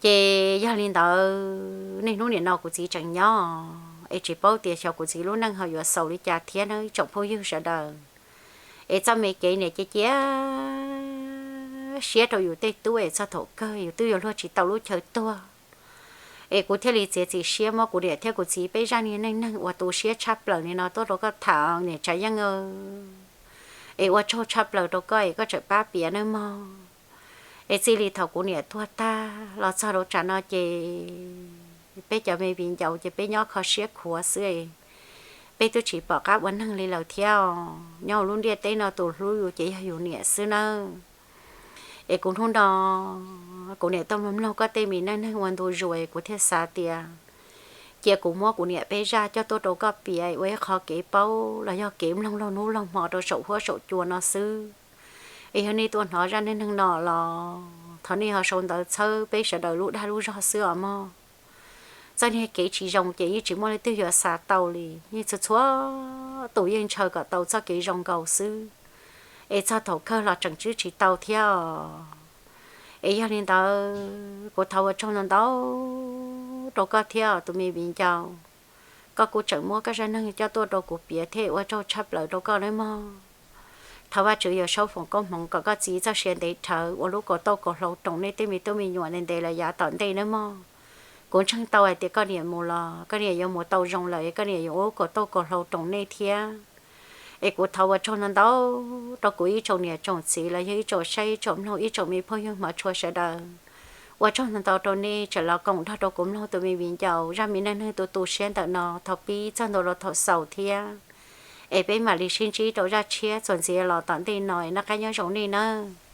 Ces yog li ntawd niaj hnub nim no kuv txiv tseem nyob es tsis paub tias xyov kuv txiv lub neej ho yuav xaus li cas thiab na ib tsoom phooj ywg sawv daws. Es txoj me kev niam cia cia siab rau yus tej tub es txog thaum kawg yus twb yuav luag tsis tau lub chaw tuag. Es kuv thiaj li txiav txim siab muab kuv niam thiab kuv txiv peb zaj niag neej neeg uas tu siab tshaj plaws li no tuaj rau koj tham niam Tsav Yeej. Es ua tsaug tshaj plaws rau koj es koj tseem pab piav nawb mog. Es txij li thaum kuv niam tuag tag los txog rau tsam no ces peb cov me viv ncaus ces peb nyob kho siab khuav xwb. Peb twb tsis pom qab ua neeg li lawm thiab os. Nyob hauv lub ntiaj teb no tus hlub yus ces yog yus niam xwb nawb. Es kuv hnub no kuv niam tuaj mloog mloog koj tej me neej neeg ua ntu zus es kuv thiaj xav tias cia kuv muab kuv niam peb zaj coj tuaj rau koj piav ua ib qho kev paub los yog kev mloog laug hnub laug hmo rau saum huab saum cua no xwb. Es yog nej tuaj hnov zaj neej neeg no los thov nej ho sau ntawv txhawb peb sawv daws lub dag lub zog xwb os mog. Txoj niag kev tsis zoo ces yeej tsis muaj leej twg yuav xav tau li, yeej txhua txhua tus yeej ntshaw kom tau txoj kev zoo nkaus xwb. Es txog thaum kawg los tseem tswb tsis tau thiab os. Es yog li ntawd kuv thov ua tsaug ntau ntau rau koj thiab tus me viv ncaus. Koj kuj tseem muab koj zaj neeg coj tuaj rau kuv piav thiab ua tsaug tshaj plaws rau koj nawb mog. Thov Vajtswv Yawm Saub foom koob hmoov kom koj txiv txoj sia ntev dhawv ua lub kaus tauj kaus hlau roos nej tej me tub me nyuam ntev ntev los yav tom ntej nawb mog. Kuv ntseeg tau hais tias koj niam mus los koj niam yuav mus tau zoo lawm es koj niam yuav ua lub kaus tauj kaus hlau roos nej thiab. Es kuv thov ua tsaug ntau ntau rau kuv ib tsoom niam tsoom txiv los yog ib tsoom saib ib tsoom mloog ib tsoom me phooj ywg hmov tshua sawv daws. Ua tsaug ntau ntau rau nej tseem los koom nrog rau kuv mloog tus me viv ncaus zaj me neej neeg tu tu siab ntawm no thaum pib txog ntua rau thaum xaus thiab. Es peb mam li sib ntsib rau zaj tshiab txuas ntxiv los tom ntej no es noj qab nyob zoo nej nawb.